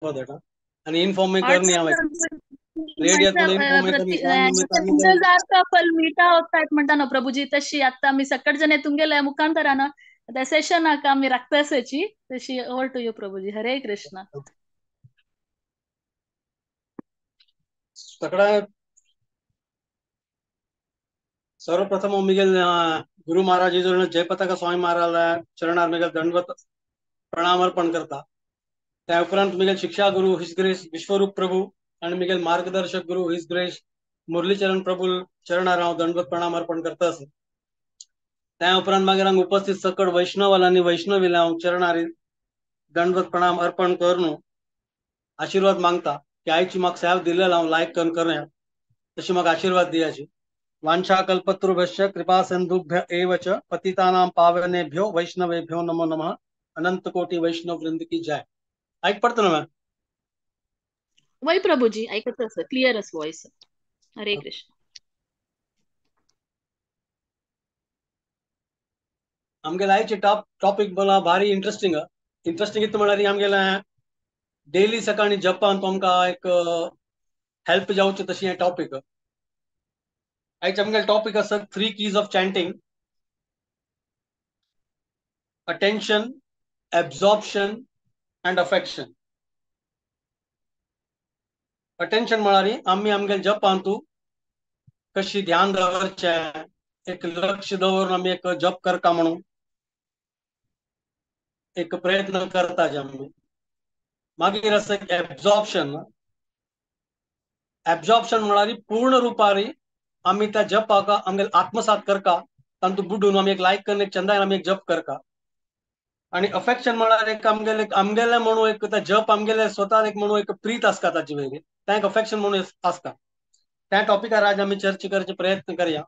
That आनी inform करनी हांव रेडियो इन्फॉर्म फल मीठा होता म्हणता ना प्रभुजी, तशी आता आमी सकट जण तुमगेल्या मुखांतरान त्या सेशनाक आमी राखता आसाची तशी. Over to you Prabhuji. Hare Krishna. सगळ्या सर्वप्रथम मिगेल गुरु महाराज जयपताका स्वामी महाराज चरणार मिगेल दंडवत प्रणाम अर्पण करता. त्या उपरांत मिगेल शिक्षा गुरु his grace विश्वरूप प्रभू आणि मिगेल मार्गदर्शक गुरु his grace Murlicharan प्रभू चरणार हांव दंडवत प्रणाम अर्पण करता आसा. त्या उपरांत मागीर हांगा उपस्थित सकड वैष्णवाल आनी वैष्णवीला हांव चरणार दंडवत प्रणाम अर्पण करून आशीर्वाद मागता की आयची म्हाका सेव दिलेला हांव लायक करून करया तशी म्हाका आशीर्वाद दियाची. वांछा कल्पतरुभ्यश्च कृपा सिंधुभ्य एव च पतितानां पावनेभ्यो वैष्णवेभ्यो नमो नमः. अनंत कोटि वैष्णव वृंद की जय. ऐक पडतो ना मॅम? वय प्रभुजी ऐकत आसा, क्लियर आसा वॉइस. हरे कृष्ण. आमगेले आयचे टॉपिक बोला भारी इंटरेस्टिंग. इंटरेस्टिंग कितें म्हळ्यार आमगेले डेली सकाळी जपान तुमकां एक हेल्प जावचें तशें हें टॉपिक. आयचे आमगेले टॉपिक आसा 3 keys of chanting: attention, absorption and affection. Attention म्हळ्यार आमी आमगेले जपांतू कशी ध्यान दवरचें, एक लक्ष दवरून आमी एक जप करता म्हणून एक प्रयत्न करता जे आमी. मागीर आसा एब्जॉर्प्शन. एब्जॉर्प्शन म्हळ्यार पूर्ण रुपारी आमी त्या जपाक आमगेले आत्मसात करता, तातूंत बुडून आमी एक लायक करून एक चंदान आमी एक जप करता. आणि अफेक्शन म्हळ्यार एक आमगेले आमगेले म्हणून एक त्या जप आमगेले स्वता एक म्हणून एक प्रीत आसता ताची वेगळी, तें एक अफेक्शन म्हणून आसता. त्या टॉपिकार आज आमी चर्चा करचे प्रयत्न करया.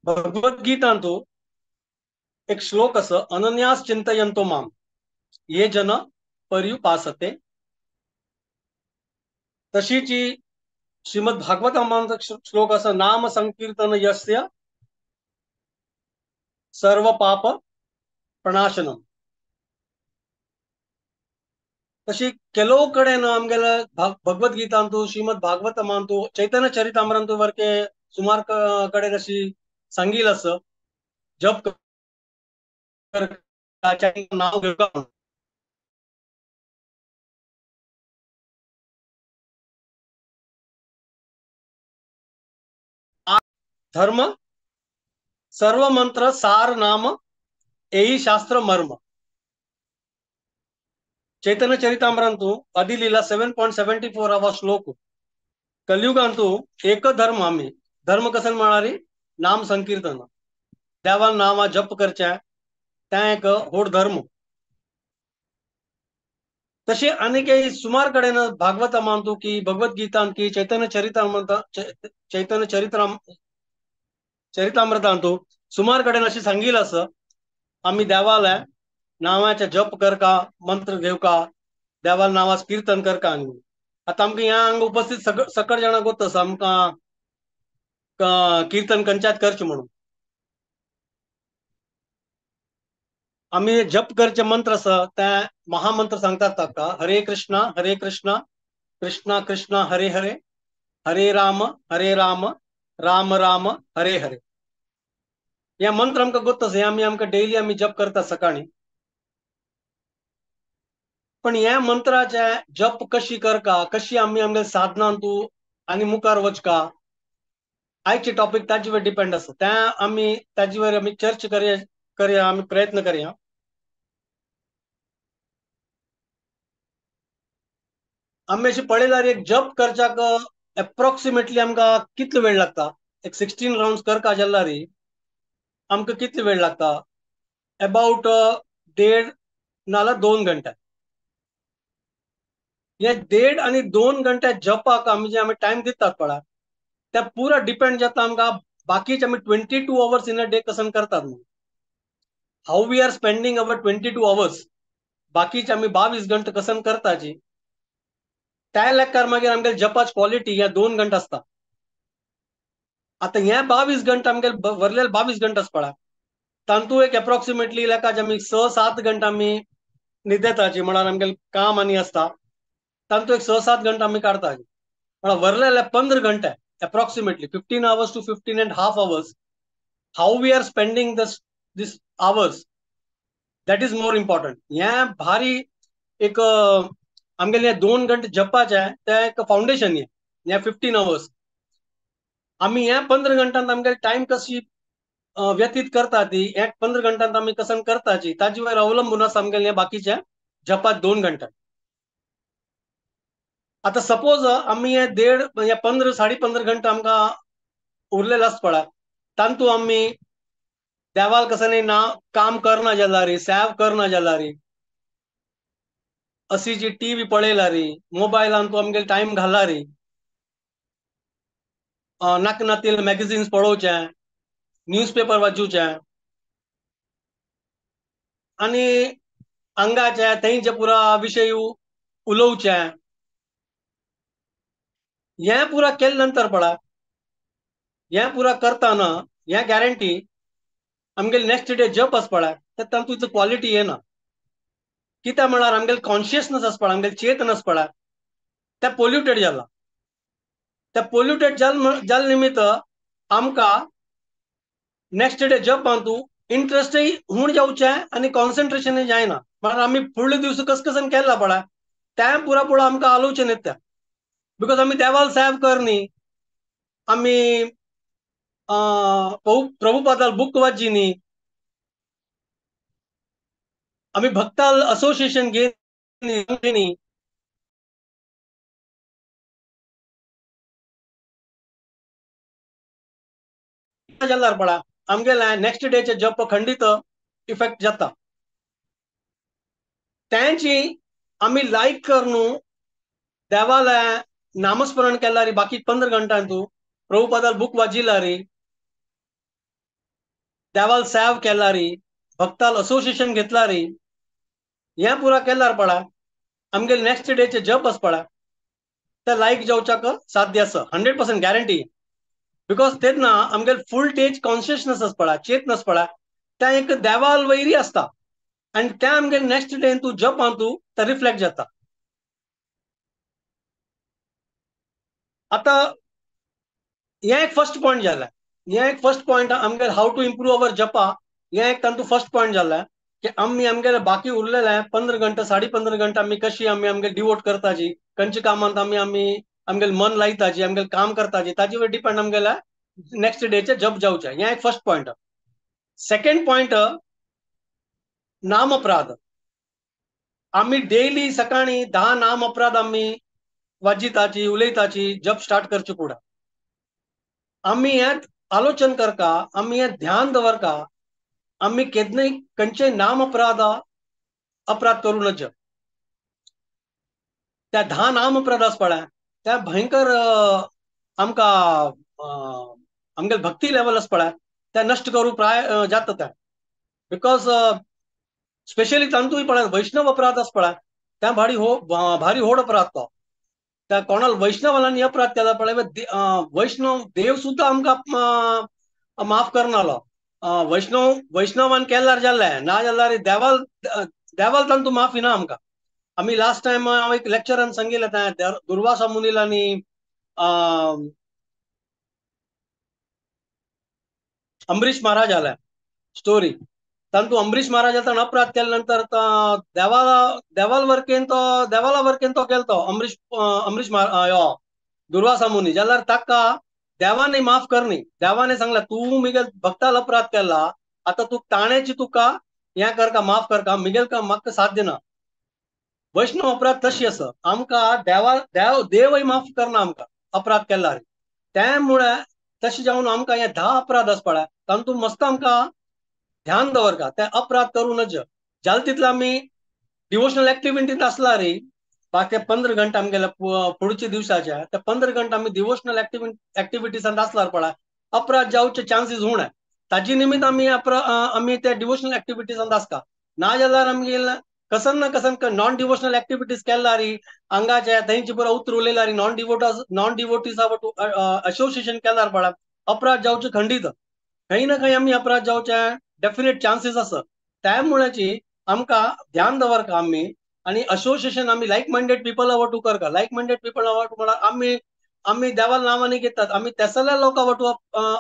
भगवद्गीतांतू एक श्लोक आसा, अनन्यास चिंतयंतो माम ये जन पर्युपासते. तशीची श्रीमद भागवत श्लोक आसा, नाम संकीर्तन यस्य सर्व पाप प्रणाशनम. तशी ಕೆಲವು कडेन आमगेले भगवद्गीतांतू श्रीमद भागवतमांतू चैतन्य चरितामृतांतू वरके सुमार कडेन अशी सांगील आसा जप नाव घेवका. धर्म सर्व मंत्र सार नाम एही शास्त्र मर्म. चैतन्य चरितामृतांतू अधिलीला 7.74 हा श्लोक. कलियुगांतू एक धर्म आम्ही धर्म कसल म्हळ्यार नाम संकीर्तन, देवान नामा जप करचे तें एक व्हड धर्म. तशें आनीक सुमार कडेन भागवतमांतू की भगवद्गीतांत की चैतन्य चरितामृत चैतन्य चरितामृतांतू सुमार कडेन अशी सांगील आसा आमी देवाले नावाचे जप करका, मंत्र घेवका, देवाल नावाच कीर्तन करका. आनी आतां आमकां ह्या हांगा उपस्थित सकट जाणां गोत आसा आमकां कीर्तन कंचायत करचें म्हणून. आमी जप करचे मंत्र आसा ते महामंत्र सांगतात ताका, हरे कृष्णा हरे कृष्णा कृष्णा कृष्णा हरे हरे हरे राम हरे राम राम राम हरे हरे. हे मंत्र आमकां गोत आसा, हे आमी आमकां डेली आमी जप करता सकाळी. पण ह्या मंत्राचे जप कशी करका, कशी आमी आमगे साधनांतू आनी मुखार वचका, आयचे टॉपिक ताजेवर डिपेंड आसा. त्या आमी ताजेवर आमी चर्चा करया करया आमी प्रयत्न करया. आमी अशें पळयल्यार एक जप करच्याक एप्रोक्सिमेटली आमकां कितलो वेळ लागता? एक 16 राउंड्स करका जाल्यार आमकां कितलो वेळ लागता? अबाउट 1.5 नाल्यार 2 घंटे. हे 1.5 आनी 2 घंटे जपाक आमी जे आमी टायम दितात पळय ते पुरा डिपेंड जाता आमकां बाकीचे आमी 22 आवर्स इन अ डे कसन करतात म्हणून. How we are spending our 22 hours, बाकीचे आमी 22 घंटे कसन करताची त्या लेखार मागीर आमगेले जपाची क्वॉलिटी ह्या 2 घंटे आसता. आतां हे 22 घंटे आमगेले वरलेले 22 घंटे आसा पळय तांतू एक एप्रॉक्सिमेटली लेखाचे आमी 6-7 घंटा आमी न्हिदेताची, म्हळ्यार आमगेलें काम आनी आसता तांतू एक 6-7 घंटा आमी काडताची. म्हळ्यार वरलेले 15 घंटे approximately 15 hours to 15.5 hours how we are spending this hours that is more important. हें भारी एक आमगेले 2 घंटे जपाचें तें एक फावंडेशन. हें 15 आवर्स आमी हे 15 घंटांत आमगेले टायम कशी व्यतीत करता ती हे 15 घंटांत आमी कसन करताची ताजे वयर अवलंबून आसा आमगेले बाकीचे जपात 2 घंटा. आतां सपोज आमी हे 1.5 15 15.5 घंटा आमकां उरलेले आसता पळय, तांतू आमी देवाल कसं ना काम करना जाल्यार, सेव करना जाल्यार, अशी जी टीव्ही पळयला रे, मोबायलान तूं आमगेले टायम घाला रे, नाक नातील मॅगझिन्स पळोवचे, न्यूज पेपर वाचूचे आनी अंगाचे थंयचे पुरा विशय उलोवचे. हें पुरा केले नंतर पळय, हें पुरा करतना हें गॅरंटी आमगेले नेक्स्ट डे जप आसा पळय तर तातूंत क्वॉलिटी येना. कित्याक म्हळ्यार आमगेले कॉन्शियसनस आसा पळय, आमगेले चेतन आसा पळय तें पोल्युटेड जाला. ते पोल्युटेड जाल निमित्त आमकां नेक्स्ट डे जप तूं इंट्रस्टय हूण जावचें आनी कॉन्सन्ट्रेशनय जायना. म्हळ्यार आमी फुडले दिवस कस कसन केला पळय तें पुरा पुरा आमकां आलोवचें न्ही, because आमी देवाल सेव करनी, आमी प्रभुपादाल बूक वाची न्ही, आमी भक्ताल असोसिएशन घेन. जाल्यार पळय आमगेले नेक्स्ट डेचे जप खंडीत इफेक्ट जाता. तेंची आमी लायक करून देवाले नामस्मरण केल्यार बाकी 15 घंटां तूं प्रभुपादाल बूक वाचिला रे, देवाल सेव केला रे, भक्ताल असोसिएशन घेतला रे, हें पुरा केल्यार पळय आमगेले नेक्स्ट डेचे जप आसा पळय ते लायक जावच्याक साध्य आसा, 100% गॅरंटी. Because तेन्ना आमगेले फूल टेज कॉन्शियसनस आसा पळय, चेतन आसा पळय तें एक देवाल वैरी आसता आनी तें आमगेले नेक्स्ट डे तूं जप तूं तें रिफ्लेक्ट जाता. आतां हें एक फर्स्ट पॉयंट जालें, हें एक फर्स्ट पॉयंट आमगेले how to improve our japa, हें एक तांतूं फर्स्ट पॉयंट जालें की आमी आमगेले बाकी उरलेले 15 घंटा 15.5 घंटा आमी कशी आमी आमगेले डिवोट करताची, खंयच्या कामांत आमी आमी आमगेले मन लायताची, आमगेले काम करताची, ताजे वयर डिपेंड आमगेले नेक्स्ट डेचे जप जावचें. हें एक फर्स्ट पॉयंट. सेकंड पॉयंट नाम अपराध. आमी डेली सकाळी 10 नाम अपराध आमी वाजिताची उलयताची जप स्टार्ट करचे फुडें आमी हें आलोचन करका, आमी हें ध्यान दवरका, आमी केन्नाय खंयचे नाम अपराध अपराध करूं नज. त्या 10 नाम अपराध आसा पळय त्या भयंकर आमकां आमगेले भक्ती लेवल आसा पळय त्या नश्ट करूं प्राय जाता त्या. Because specially तांतूय पळय वैष्णव अपराध आसा पळय त्या भारी हो भारी होड अपराध तो. त्या कोणाल वैष्णवांनी अपराध केला पळय वैष्णव देव सुद्दां आमकां माफ करनालो. वैष्णव वैष्णवान केल्यार जालें, ना जाल्यार देवाल देवाल तांतूं माफी ना आमकां. आमी लास्ट टायम हांव एक लेक्चरान सांगिल्लें तें दुर्वासा मुनील आनी अमरीश महाराज आल्या स्टोरी. तांतूं अमरीश महाराज ताणें अपराध केले नंतर देवाला देवाल वरकेन तो देवाला वरकेन तो केलो तो अमरीश अमरीश यो दुर्वासा मुनी. जाल्यार ताका देवाने माफ करनी, देवाने सांगला तूं मिगेल भक्ताल अपराध केला, आतां तूं ताणेची तुका हें करका माफ करका, मिगेल का म्हाका साध्य ना. वैष्णव अपराध तशी आसा आमकां देवा देव देवय माफ करना आमकां अपराध केल्यार. त्यामुळे तशें जावन आमकां हे 10 अपराध आसा पळय तातूंत मस्त आमकां ध्यान दवरका, ते अपराध करूं नज. जाले तितले आमी डिवोशनल एक्टिविटींत आसला रे बाकी 15 घंटा आमगेले पुढच्या दिवसाच्या त्या 15 घंटा आमी डिवोशनल एक्टिविटीजांत आसल्यार पळय अपराध जावचे चान्सीस उणे. ताजे निमित्त आमी आमी त्या डिवोशनल एक्टिविटीजांत आसता. ना जाल्यार आमगेले कसन ना कसन नॉन डिवोशनल एक्टिविटीज केल्यार अंगाचे थंयची पुरा उतर उलयल्यार नॉन नॉन डिवोटीज असोसिएशन केल्यार पळय अपराध जावचे खंडीत. खंय ना खंय आमी अपराध जावचे डेफिनेट चान्सीस आसा. त्यामुळेची आमकां ध्यान दवरका आमी आनी असोसिएशन आमी लायक मायंडेड पिपल वटू करका. लायक मायंडेड पिपल वटू म्हळ्यार आमी आमी देवाल नांवांनी घेतात, आमी तेसल्या लोकां वटू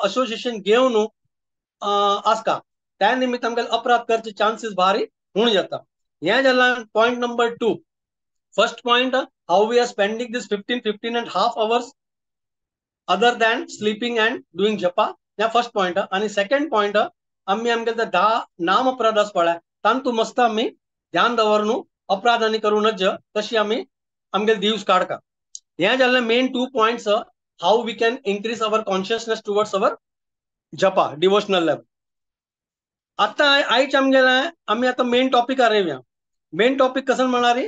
असोसिएशन घेवन आसता. त्या निमित्त आमकां अपराध करचे चान्सीस भारी उण जाता. हें जालां point number 2. First point, how we are spending this 15 and half hours other than sleeping and doing japa, ह्या फर्स्ट पॉयंट. आनी सेकंड पॉयंट, आमी आमगेले 10 नाम अपराध आसा पळय तांतू मस्त आमी ध्यान दवरून अपराध आनी करूं नज तशी आमी आमगेले दिवस काडका. हें जालें main 2 points how we can increase our consciousness towards our japa devotional level. आतां आयज आमगेलें आमी आतां मेन टॉपिकार येवया. मेन टॉपिक कसो म्हळ्यार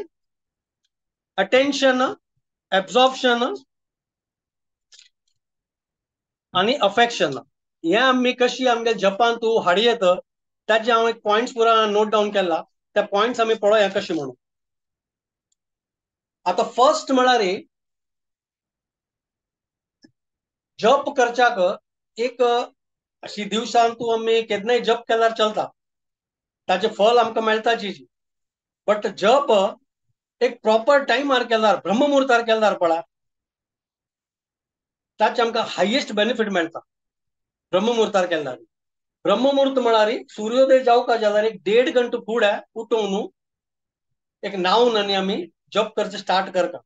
अटेन्शन, एब्जॉर्प्शन आनी अफेक्शन. हें आमी कशी आमगे जपान तूं हाडयेत ताजे हांव एक पॉयंट्स पुरा नोट डावन केला, त्या पॉयंट्स आमी पळोवया कशें म्हणून. आतां फर्स्ट म्हळ्यार जप करच्याक एक अशी दिवसान तूं आमी केन्नाय जप केल्यार चलता, ताचें फल आमकां मेळटाची. बट जप एक प्रॉपर टायमार केल्यार, ब्रह्ममुहूर्तार केल्यार पळय ताचे आमकां हायेस्ट बेनिफीट मेळटा. ब्रह्ममुहूर्तार केल्यार, ब्रह्ममुहूर्त म्हळ्यार सूर्योदय जावका जाल्यार एक 1.5 घंटो फुडें उठोवन एक न्हावन आनी आमी जप करचें स्टार्ट करता.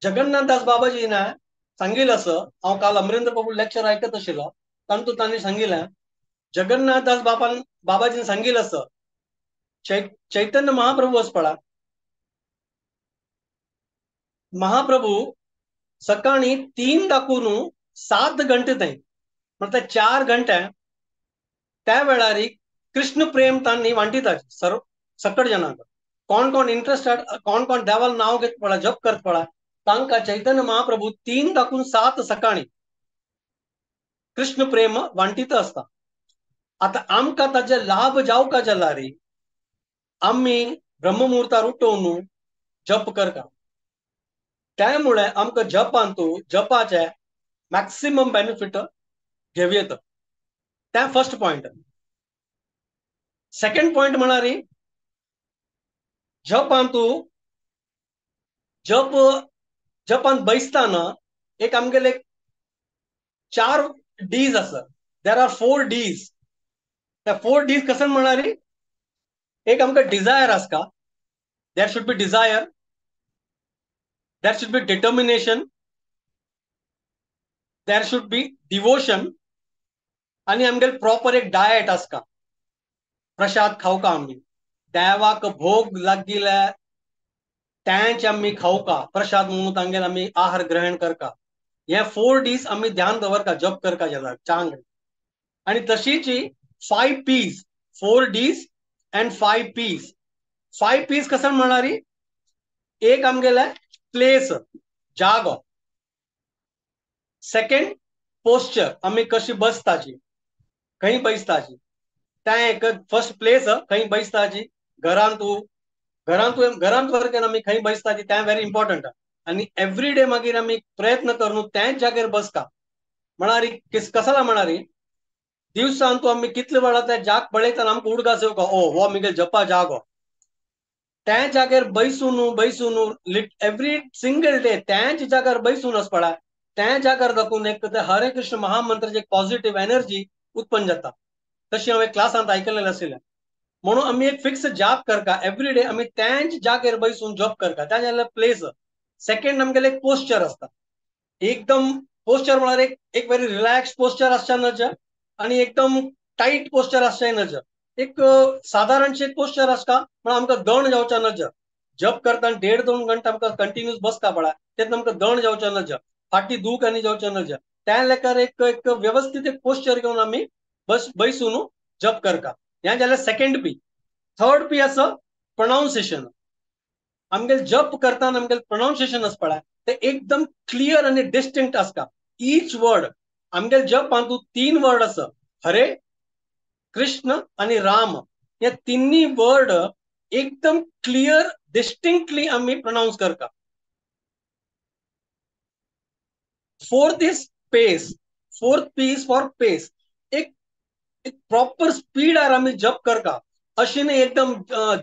जगन्नाथ दास बाबाजी ना सांगिल्लें आसा, हांव काल अमरेंद्र प्रभू लेक्चर आयकत आशिल्लो, तातूंत तांणी सांगिल्लें, जगन्नाथ दास बाबाजीन सांगिल्लें आसा, चैतन्य महाप्रभू आसा पळय, महाप्रभू सकाळी 3 दाखून 7 घंटे थंय म्हळ्यार 4 घंटे त्या वेळार कृष्ण प्रेम तांणी वांटितात सर्व सकट जनांक. कोण कोण इंट्रस्टेड, कोण कोण देवाल नांव घेत पळय, जप करत पळय, तांकां चैतन्य महाप्रभू 3 दाखून 7 सकाळी कृष्ण प्रेम वांटीत आसता. आतां आमकां ताजे लाभ जावका जाल्यार आमी ब्रह्ममुहूर्तार उठोवन जप करता. त्यामुळे आमकां जपांतू जपाचे मॅक्सिमम बेनिफीट घेवं येता. त्या फर्स्ट पॉयंट. सेकंड पॉयंट म्हळ्यार जपांतू जप जपान बैसताना एक आमगेले 4 डीज आसा. There are 4 Ds. त्या 4 डीज कशें म्हळ्यार एक आमकां डिजायर आसता, there should be desire, there should be determination, there should be devotion, आनी आमगेले प्रॉपर एक डायट आसता. प्रसाद खावका आमी, देवाक भोग लागिल्ले तेंच आमी खावका, प्रसाद म्हणून तांगेले आमी आहार ग्रहण करका. हे 4 डीज आमी ध्यान दवरका जप करका जाल्यार चांग. आनी तशीच 5 Ps, 4 Ds and 5 Ps. 5 Ps कशें म्हळ्यार एक आमगेले प्लेस, जागो. सेकंड पोस्चर, आमी कशी बसताची, खंय बैसताची, तें एक फर्स्ट प्लेस, खंय बैसताची, घरांतू घरांतू घरांत वर्गेन आमी खंय बैसताची तें व्हेरी इम्पॉर्टंट. आनी एवरी डे मागीर आमी प्रयत्न करून त्याच जाग्यार बसता. म्हळ्यार कसला म्हळ्यार दिवसान तूं आमी कितले वेळा त्या जाग पळयतना आमकां उडगास येवका, ओ हो मिगेल जपा जागो. त्या जाग्यार बैसून बैसून एवरी सिंगल डे त्याच जाग्यार बैसून आस पळय, त्या जाग्यार दाखोवन एक हरे कृष्ण महामंत्राची एक पॉझिटिव्ह एनर्जी उत्पन्न जाता. तशी हांव एक क्लासांत आयकलेलें आशिल्लें. म्हणून आमी एक फिक्स जाप करता एवरी डे, आमी त्याच जाग्यार बैसून जॉब करता. त्या जाल्यार प्लेस. सेकंड आमगेलें एक पोस्चर आसता, एकदम पोस्चर म्हळ्यार एक एक व्हेरी रिलॅक्स पोस्चर आसचें नज आनी एकदम टायट पोस्चर आसचें नज, एक सादारणशें पोस्चर आसता म्हळ्यार आमकां दण जावचें नज. जप करतना 1.5-2 घंटे आमकां कंटिन्यूस बसता पळय, तेन्ना आमकां दण जावचें नज, फाटी दूख आनी जावचें नज. त्या लेखार एक एक व्यवस्थीत एक पोस्चर घेवन आमी बैसून जप करता. हें जालें सेकंड पी. थर्ड पी आसा प्रोनाउन्सिएशन. आमगेले जप करतना आमगेले प्रोनाउन्सिएशन आसा पळय ते एकदम क्लियर आनी डिस्टिंक्ट आसता. ईच वर्ड आमगेले जपांतू 3 वर्ड आसा, हरे, कृष्ण आनी राम. हे तिन्ही वर्ड एकदम क्लियर डिस्टिंक्टली आमी प्रोनाउन्स करता. Fourth is pace. Fourth P is for pace. एक एक प्रॉपर स्पीडार आमी जप करता. अशी न्ही एकदम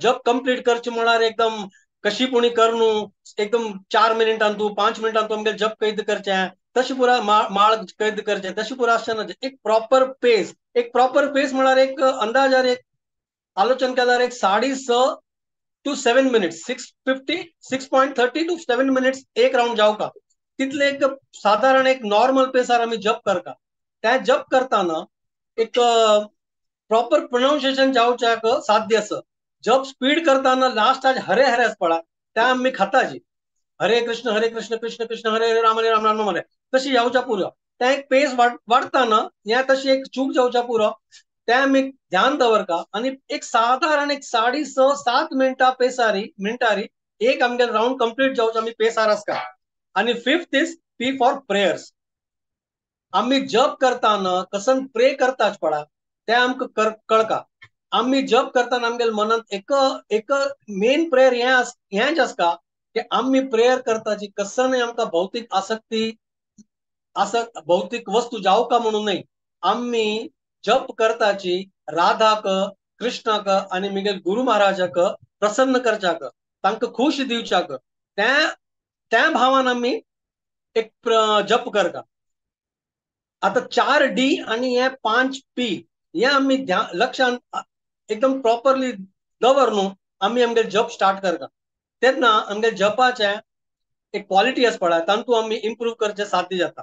जप कंप्लीट करचे म्हळ्यार एकदम कशी पुणी कर न्हू, एकदम 4 मिनटान तूं 5 मिनटान तूं आमगे जप कैद करचें, तशें पुरा माळ कैद करचें, तशें पुरा आसचें ना. एक प्रॉपर पेस, एक प्रॉपर पेस म्हळ्यार एक अंदाजार एक आलोचन केल्यार एक 6.5 to 7 minutes, 6:50, 6.30 to 7 minutes एक राउंड जावका, तितले एक सादारण एक नॉर्मल पेसार आमी जप करता. त्या जप करताना एक प्रॉपर प्रोनाउन्सिएशन जावच्याक साध्य आसा. जप स्पीड करताना लास्ट आज हरे हरे आसपा त्या आमी खाताजी हरे कृष्ण हरे कृष्ण कृष्ण कृष्ण हरे हरे राम हरे राम राम हरे तशी जावच्या पुरो. त्या एक पेस वाडताना ह्या तशी एक चूक जावच्या पुरो, त्या आमी ध्यान दवरता आनी एक सादारण एक 6.5-7 मिनटां पेसारी मिनटारी एक आमगे राउंड कंप्लीट जावचो आमी पेसार आसता. आनी 5th is P for prayers. आमी जप करताना कसन प्रे करताच पडा ते आमकां कळका. आमी जप करताना आमगेले मनांत एक एक मेन प्रेयर हेंच आसता की आमी प्रेयर करता जी कसन आमकां भौतीक आसक्ती आसक भौतीक वस्तू जावका म्हणून न्हय, आमी जप करताची राधाक कृष्णाक आनी मिगेल गुरु महाराजाक प्रसन्न करच्याक, तांकां खुश दिवच्याक, त्या त्या भावान आमी एक जप करता. आतां 4 D आनी हे 5 P हे आमी लक्षान एकदम प्रॉपरली दवर न्हू आमी आमगे जप स्टार्ट करता. तेन्ना आमगे जपाचें एक क्वॉलिटी आसपा पडा, तातूंत आमी इम्प्रूव करचें साध्य जाता.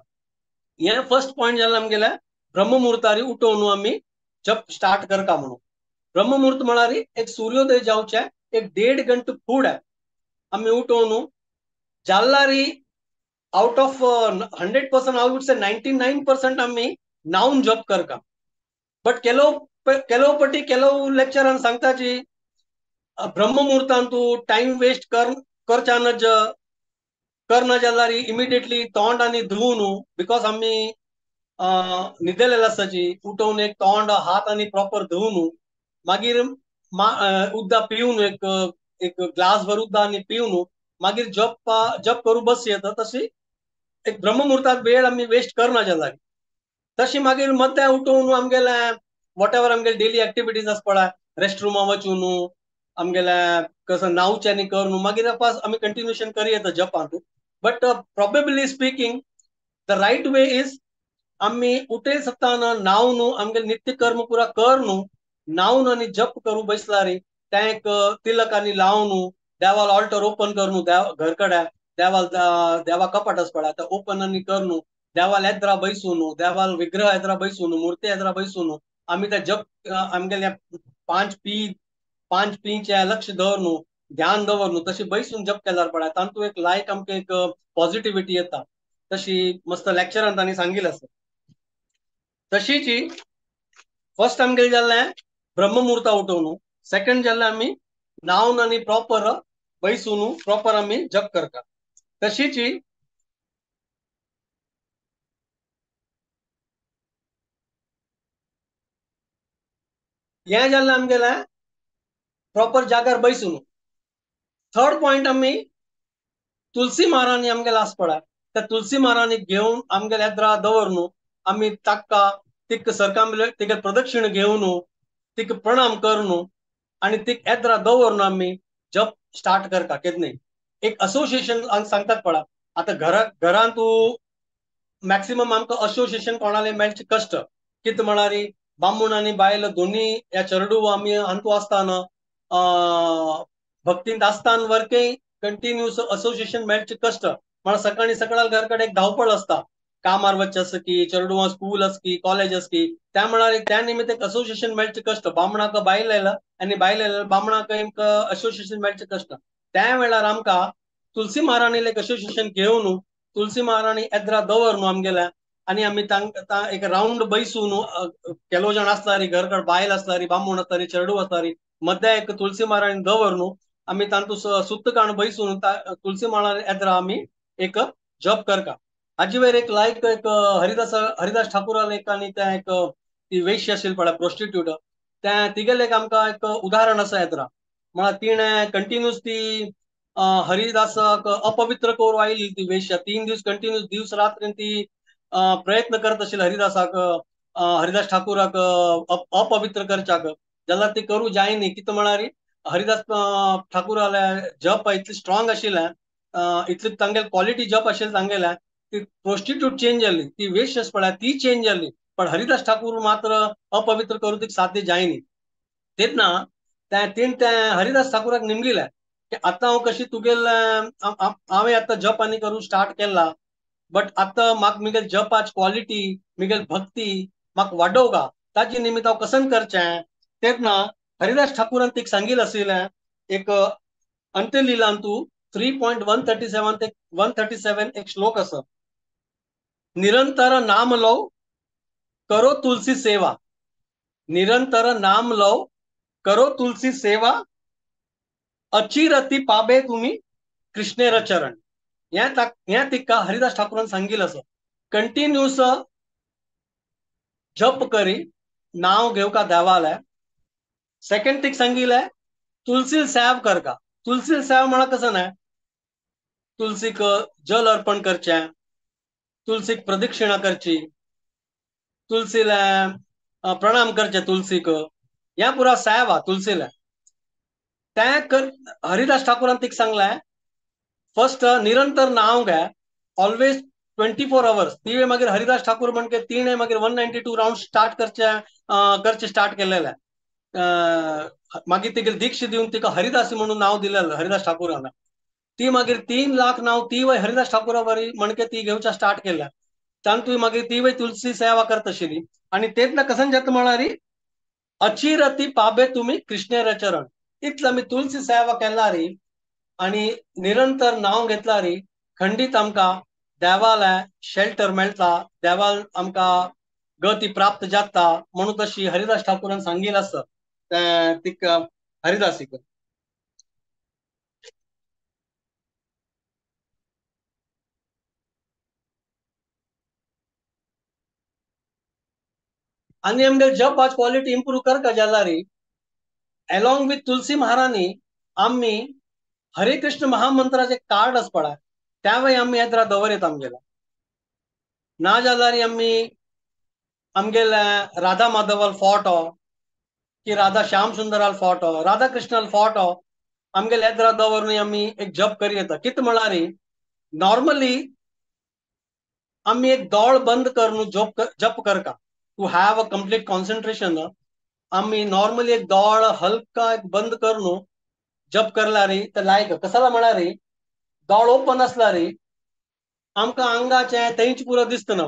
हे फर्स्ट पॉयंट जालें आमगेलें ब्रह्ममुहूर्तारी उठोवन आमी जप स्टार्ट करता म्हणून. ब्रह्ममुहूर्त म्हळ्यार एक सूर्योदय जावचें एक 1.5 घंटे फुडें आमी उठोवन जाल्यार out of 100% I would say 99% आमी नावन जप करता. बट ಕೆಲವು पटी ಕೆಲವು लेक्चरान सांगताची ब्रह्ममुहूर्तान तूं टायम वेस्ट करच्या नज करना जाल्यार इमिडिएटली तोंड आनी धुवून, because आमी न्हिदेलेले आसताची, उठोवन एक तोंड हात आनी प्रॉपर धुवून मागीर उदक पिवन एक एक ग्लास भर उदक आनी पिवन मागीर जप जप करूं बस येता. तशी एक ब्रह्ममुहूर्तात वेळ आमी वेस्ट करना जाल्यार तशी मागीर मध्या उठोवन आमगेले what ever आमगेले डेली एक्टिविटीज आसता पळय, रेस्टरुमा वचून आमगेले कसं न्हावचें आनी करून मागीर आमी कंटिन्युएशन करी येता जपांत. But probably speaking the right way is आमी उठे सताना न्हावन आमगेले नित्य कर्म पुरा कर न्हू, न्हावन आनी जप करूं बसल्यार तें एक तिलक आनी लावन देवाल ऑल्टर ओपन करून घर कडेन देवाल देवा कपाट आसता पळय तें ओपन आनी करून देवाल एद्रा बैसून देवाल विग्रह एद्रा बैसून मुर्ती एद्रा बैसून आमी ते जप आमगेले 5 Pचे लक्ष दवर न्हू, ध्यान दवर न्हू, तशी बैसून जप केल्यार पळय तातूंत एक लायक आमकां एक पॉझिटिव्हिटी येता. तशी मस्त लेक्चरान तांणी सांगिल्लें आसा. तशीच फर्स्ट आमगेलें जालें ब्रह्ममुहूर्ता उठोवन, सेकंड जालें आमी न्हावन आनी प्रॉपर बैसून प्रॉपर आमी जप करता. तशीच हें जालें आमगेलें प्रॉपर जाग्यार बैसून. थर्ड पॉयंट आमी तुलसी महाराणी आमगेले आसा पळय त्या तुलसी महाराणीक घेवन आमगेले एद्रा दवर न्हू आमी ताका तिका सरकाम तिका प्रदक्षिण घेवन तिका प्रणाम करून आनी तिका एद्रा दवरून आमी जप स्टार्ट करता. केन्नाय एक असोसिएशन सांगतात पळय, आतां घरांत तूं मॅक्सिमम आमकां असोसिएशन कोणाले मेळचें कश्ट, कितें म्हळ्यार बामूण आनी बायल दोनी ह्या चेरडूव आमी हातूंत आसतना भक्तींत आसतना वरकें कंटिन्यूस असोसिएशन मेळचें कश्ट. म्हळ्यार सकाळीं सकाळ घर कडेन एक धांवपळ आसता, कामार वचचें आसता की चेरडुवां स्कूल आसता की कॉलेज आसता की, त्या म्हळ्यार त्या निमित्त एक असोसिएशन मेळचें कश्ट. बामणाक बायल आयला आनी बायल आयला बामणाक एक असोसिएशन मेळचें कश्ट. त्या वेळार आमकां तुलसी महाराणीले एक असोसिएशन घेवन तुलसी महाराणी एद्रा दवर न्हू आमगेल्या आनी आमी तांकां एक रावंड बैसून केलो जाण आसलारी घर बायल आसलारी बामूण आसतारी चेरडूव आसतारी मध्या एक तुलसी महाराणी दवर न्हू आमी तांतू सुत्त काण बैसून तुलसी महाराणी एद्रा आमी एक जप करता. हाजे वयर एक लायक एक हरिदास ठाकुराले एक आनी त्या एक ती वेश्य आशिल्ली पळय प्रोस्टिट्यूट त्या तिगेलें एक आमकां एक उदाहरण आसा एद्रा. म्हळ्यार तिणें कंटिन्यूस ती हरिदासाक अपवित्र करून आयली ती वेश्या, 3 दीस कंटिन्यूस दिवस रात्र ती प्रयत्न करत आशिल्ली हरिदासाक हरिदास ठाकूराक अपवित्र करच्याक, जाल्यार ती करूं जायनी. कितें म्हळ्यार हरिदास ठाकूराले जप इतली स्ट्रॉंग आशिल्लें, इतली तांगेले क्वॉलिटी जप आशिल्लें तांगेलें, ती प्रोस्टिट्यूट चेंज जाली, ती वेश्ट पळय ती चेंज जाली, पण हरिदास ठाकूर मात्र अपवित्र करूं तिका साध्य जायनी. तेन्ना तेण ते हरिदास ठाकूराक निमगिलें की आतां हांव कशी तुगेले हांवें आतां जप आनी करूं स्टार्ट केला, बट आतां म्हाका मुगेल जपाची क्वॉलिटी मुगेल भक्ती म्हाका वाडोवका, ताजे निमित्त हांव कसन करचें. तेन्ना हरिदास ठाकूरान तिका सांगिल्लें आशिल्लें एक अंत्यलिलांतू 3.137 ते 137 एक श्लोक आसा, निरंतर नाम लव करो तुलसी सेवा, निरंतर नाम लव करो तुलसी सेवा, अचिरती पाबे तुम्ही कृष्णेर चरण. ह्या तिका हरिदास ठाकूरान सांगिल्लें आसा, कंटिन्यूस जप करी नाव घेवका देवाले. सेकंड तिका सांगिल्लें तुलसी सेव करका. तुलसी सेव म्हळ्यार कसं न्हय, तुलसीक जल अर्पण करचें, तुलसीक प्रदक्षिणा करची, तुलसीला प्रणाम करचे तुलसीक, ह्या पुरा सेवा तुलसीला. त्या कर हरिदास ठाकूरान तिका सांगलें फर्स्ट निरंतर नाव घे ऑलवेज 24 आवर्स. ती मागीर हरिदास ठाकूर म्हणके तिणें मागीर 192 रावंड स्टार्ट करचे करचे स्टार्ट केलेलें. मागीर तिगेली दीक्षा दिवन तिका हरिदासी म्हणून नाव दिलेलें हरिदास ठाकूरान. ती मागीर 3 लाख नाव ती वय हरिदास ठाकूरा बरी म्हणके ती घेवच्या स्टार्ट केल्या. तातूंत मागीर ती वय तुलसी सेवा करत आशिल्ली. आनी तेन्ना कसन जाता म्हळ्यार अचिरती पाबे तुमी कृष्णेर चरण. इतले आमी तुलसी सेवा केला री आनी निरंतर नाव घेतला री खंडीत आमकां देवाले शेल्टर मेळटा, देवाल आमकां गती प्राप्त जाता म्हणून तशी हरिदास ठाकूरान सांगिल्लें आसा तिका हरिदासीक. आनी आमगे जप आज क्वॉलिटी इम्प्रूव करका जाल्यार एलॉंग विथ तुलसी महाराणी आमी हरे कृष्ण महामंत्राचे कार्ड आसा पळय त्यावेळी आमी येत्रा दवरता आमगेला. ना जाल्यार आमी आमगेले राधा माधवाल फोटो की राधा श्याम सुंदराल फोटो, राधा कृष्णाल फोटो आमगेले येत्रा दवरून आमी एक जप करी येता. कितें म्हळ्यार नॉर्मली आमी एक दोळ बंद करून जप करका to have a complete concentration. आमी नॉर्मली एक दोळ हलका एक बंद करून जप करला रे तर लायक कसाला म्हळ्यार दोळ ओपन आसला रे आमकां आंगाचें थंयच पुरो दिसता ना.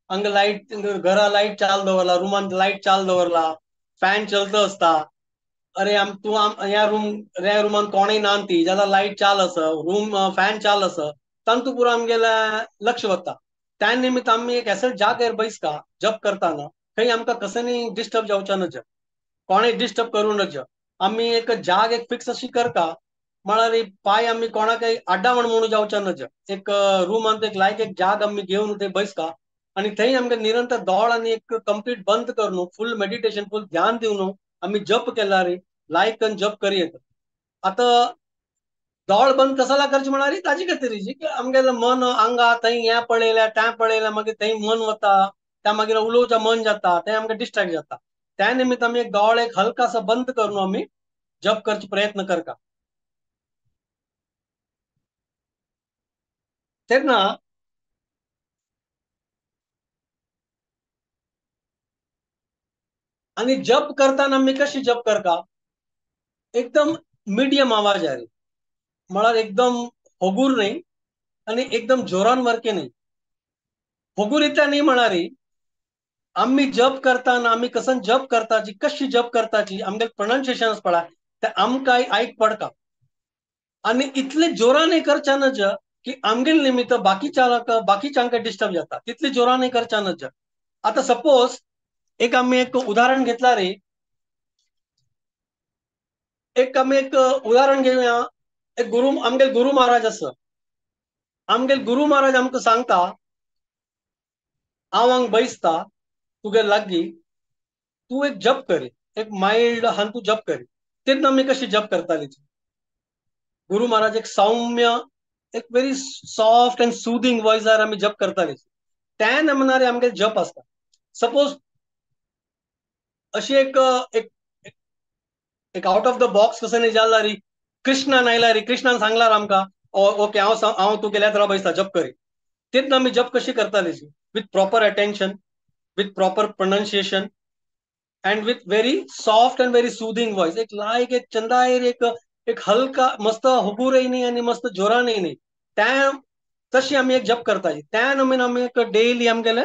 हांगा लायट घरा लायट चाल दवरला, रुमान लायट चाल दवरला, फॅन चलता आसता, अरे आम तूं ह्या रूम ह्या रुमान कोणूय ना ती जाल्यार लायट चाल आसा, रूम फॅन चाल आसा, तांतू पुरो आमगेलें लक्ष वता. त्या निमित्त आमी एक एसो जाग्यार बैसका जप करतना थंय आमकां कसनी डिस्टर्ब जावचें नज, कोणें डिस्टर्ब करूं नज. आमी एक जाग एक फिक्स अशी करता म्हळ्यार पांय आमी कोणाकय आड्डावण म्हणून जावचें नज. एक रुमान एक लायक एक जाग आमी घेवन थंय बैसका आनी थंय आमकां निरंतर दोळ आनी एक कंप्लीट बंद करून फूल मेडिटेशन फूल ध्यान दिवन आमी जप केल्यार लायक जप करी येता. आतां दोळ बंद कसाला करचे म्हळ्यार ताजे खातीर की आमगेलें मन आंगा थंय हें पळयलें तें पळयलें मागीर थंय मन वता, त्या मागीर उलोवचें मन जाता, थंय आमकां डिस्ट्रेक्ट जाता. त्या निमित्त आमी एक दोळ एक हलकासो बंद करून आमी जप करचे प्रयत्न करता. तेन्ना आनी जप करतना आमी कशी जप करता, एकदम मिडियम आवाज आहे म्हळ्यार एकदम होगूर न्ही आनी एकदम जोरान वरके न्ही. होगूर इतल्या न्ही म्हळ्यार आमी जप करतना आमी कसन जप करताची कशी जप करताची आमगे प्रोनाउन्सिएशन पळय ते आमकां आयक पडटा. आनी इतले जोरान करच्या नज की आमगेले निमित्त बाकीच्यांक डिस्टर्ब जाता, तितले जोरान करच्या नज. आतां सपोज एक आमी एक उदाहरण घेतला रे, एक आमी एक उदाहरण घेवया. एक गुरु आमगेले गुरु महाराज आसा, आमगेले गुरु महाराज आमकां सांगता हांव हांगा बैसता तुगे लागीं, तूं एक जप करी, एक मायल्ड हान तूं जप करी. तेन्ना आमी कशी जप करताली, गुरु महाराज एक सौम्य एक व्हेरी सॉफ्ट एंड सुदींग वॉयसार आमी जप करताली. त्या नमुनार आमगे जप आसता. सपोज अशी एक एक एक आउट ऑफ the box कसं नाही जाल्यार कृष्णान आयला रे, कृष्णान सांगलार आमकां ओके हांव हांव तूं गेल्यार बैसता जप करी. तेन्ना आमी जप कशी करताली? With proper attention, with proper pronunciation and with very soft and very soothing voice. एक लायक एक चंदायर एक एक हलका मस्त हुबूरय न्ही आनी मस्त जोरानय न्ही, त्या तशी आमी एक जप करताली. त्या नमीन आमी एक डेली आमगेले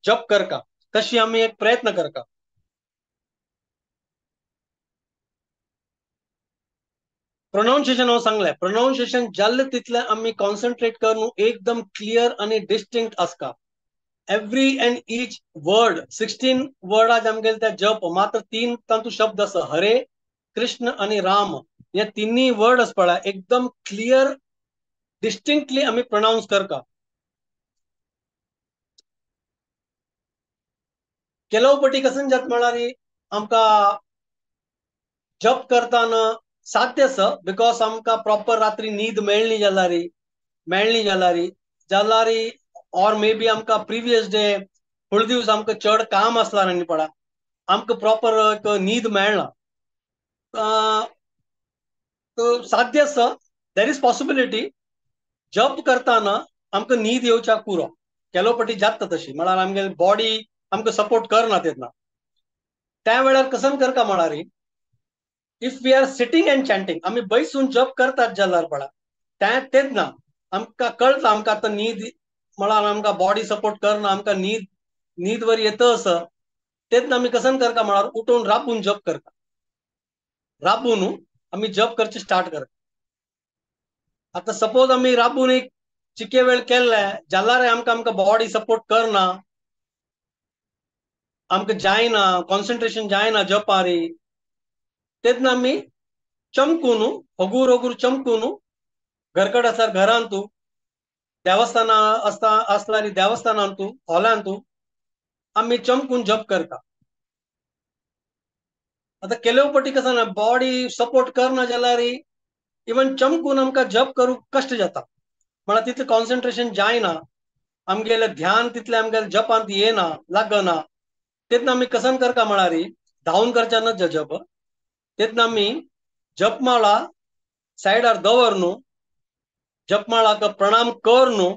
जप करका, तशी आमी एक प्रयत्न करका. प्रोनाउन्सिएशन हांव सांगलें, प्रोनाउन्सिएशन जाल्लें तितलें आमी कॉन्सन्ट्रेट करून एकदम क्लियर आनी डिस्टिंक्ट आसता. एवरी एंड ईच वर्ड 16 वर्डां आमगेले त्या जप, मात्र 3 तातूंत शब्द आसा, हरे कृष्ण आनी राम, हे तिन्ही वर्ड आसा पळय एकदम क्लियर डिस्टिंक्टली आमी प्रोनाउन्स करता. केलव पटी कसन जात म्हळ्यार आमकां जप करतना साध्य आसा, because आमकां प्रॉपर रात्री न्हीद मेळ्ळी जाल्यार ऑर मे बी आमकां प्रिवियस डे फुडले दिवस आमकां चड काम आसलार आनी पडा आमकां प्रॉपर एक न्हीद मेळना, साध्य आसा. There is possibility जप करतना आमकां न्हीद येवच्याक पुरो, केलो पटी जाता तशी, म्हळ्यार आमगे बॉडी आमकां सपोर्ट करना तेन्ना. त्या वेळार कसन करता म्हळ्यार if we are sitting and chanting, आमी बैसून जप करतात जाल्यार पळा त्या तेन्ना आमकां कळटा आमकां आतां न्हीद म्हळ्यार आमकां बॉडी सपोर्ट करना, आमकां न्हीद न्हीद वर येता आसा, तेन्ना आमी कसन करता म्हळ्यार उठून राबून जप करता, राबून आमी जप करचे स्टार्ट करता. आतां सपोज आमी राबून एक चिके वेळ केल्ले जाल्यार आमकां आमकां बॉडी सपोर्ट करना, आमकां जायना, कॉन्सन्ट्रेशन जायना जपारी, तेन्ना आमी चमकून हगूर हगूर चमकून घरकड आसल्यार घरांतू, देवस्थाना आसता आसल्यार देवस्थानांतू हॉलांतू आमी चमकून जप करता. आतां केलेव पटी कसं ना बॉडी सपोर्ट करना जाल्यार इवन चमकून आमकां जप करूंक कश्ट जाता, म्हळ्यार तितलें कॉन्सन्ट्रेशन जायना, आमगेलें ध्यान तितलें आमगेलें जपांत येना लागना. तेन्ना आमी कसन करता म्हळ्यार धांवन करच्या न जप, तेन्ना आमी जपमाळा सायडार दवर न्हू, जपमाळाक प्रणाम कर न्हू,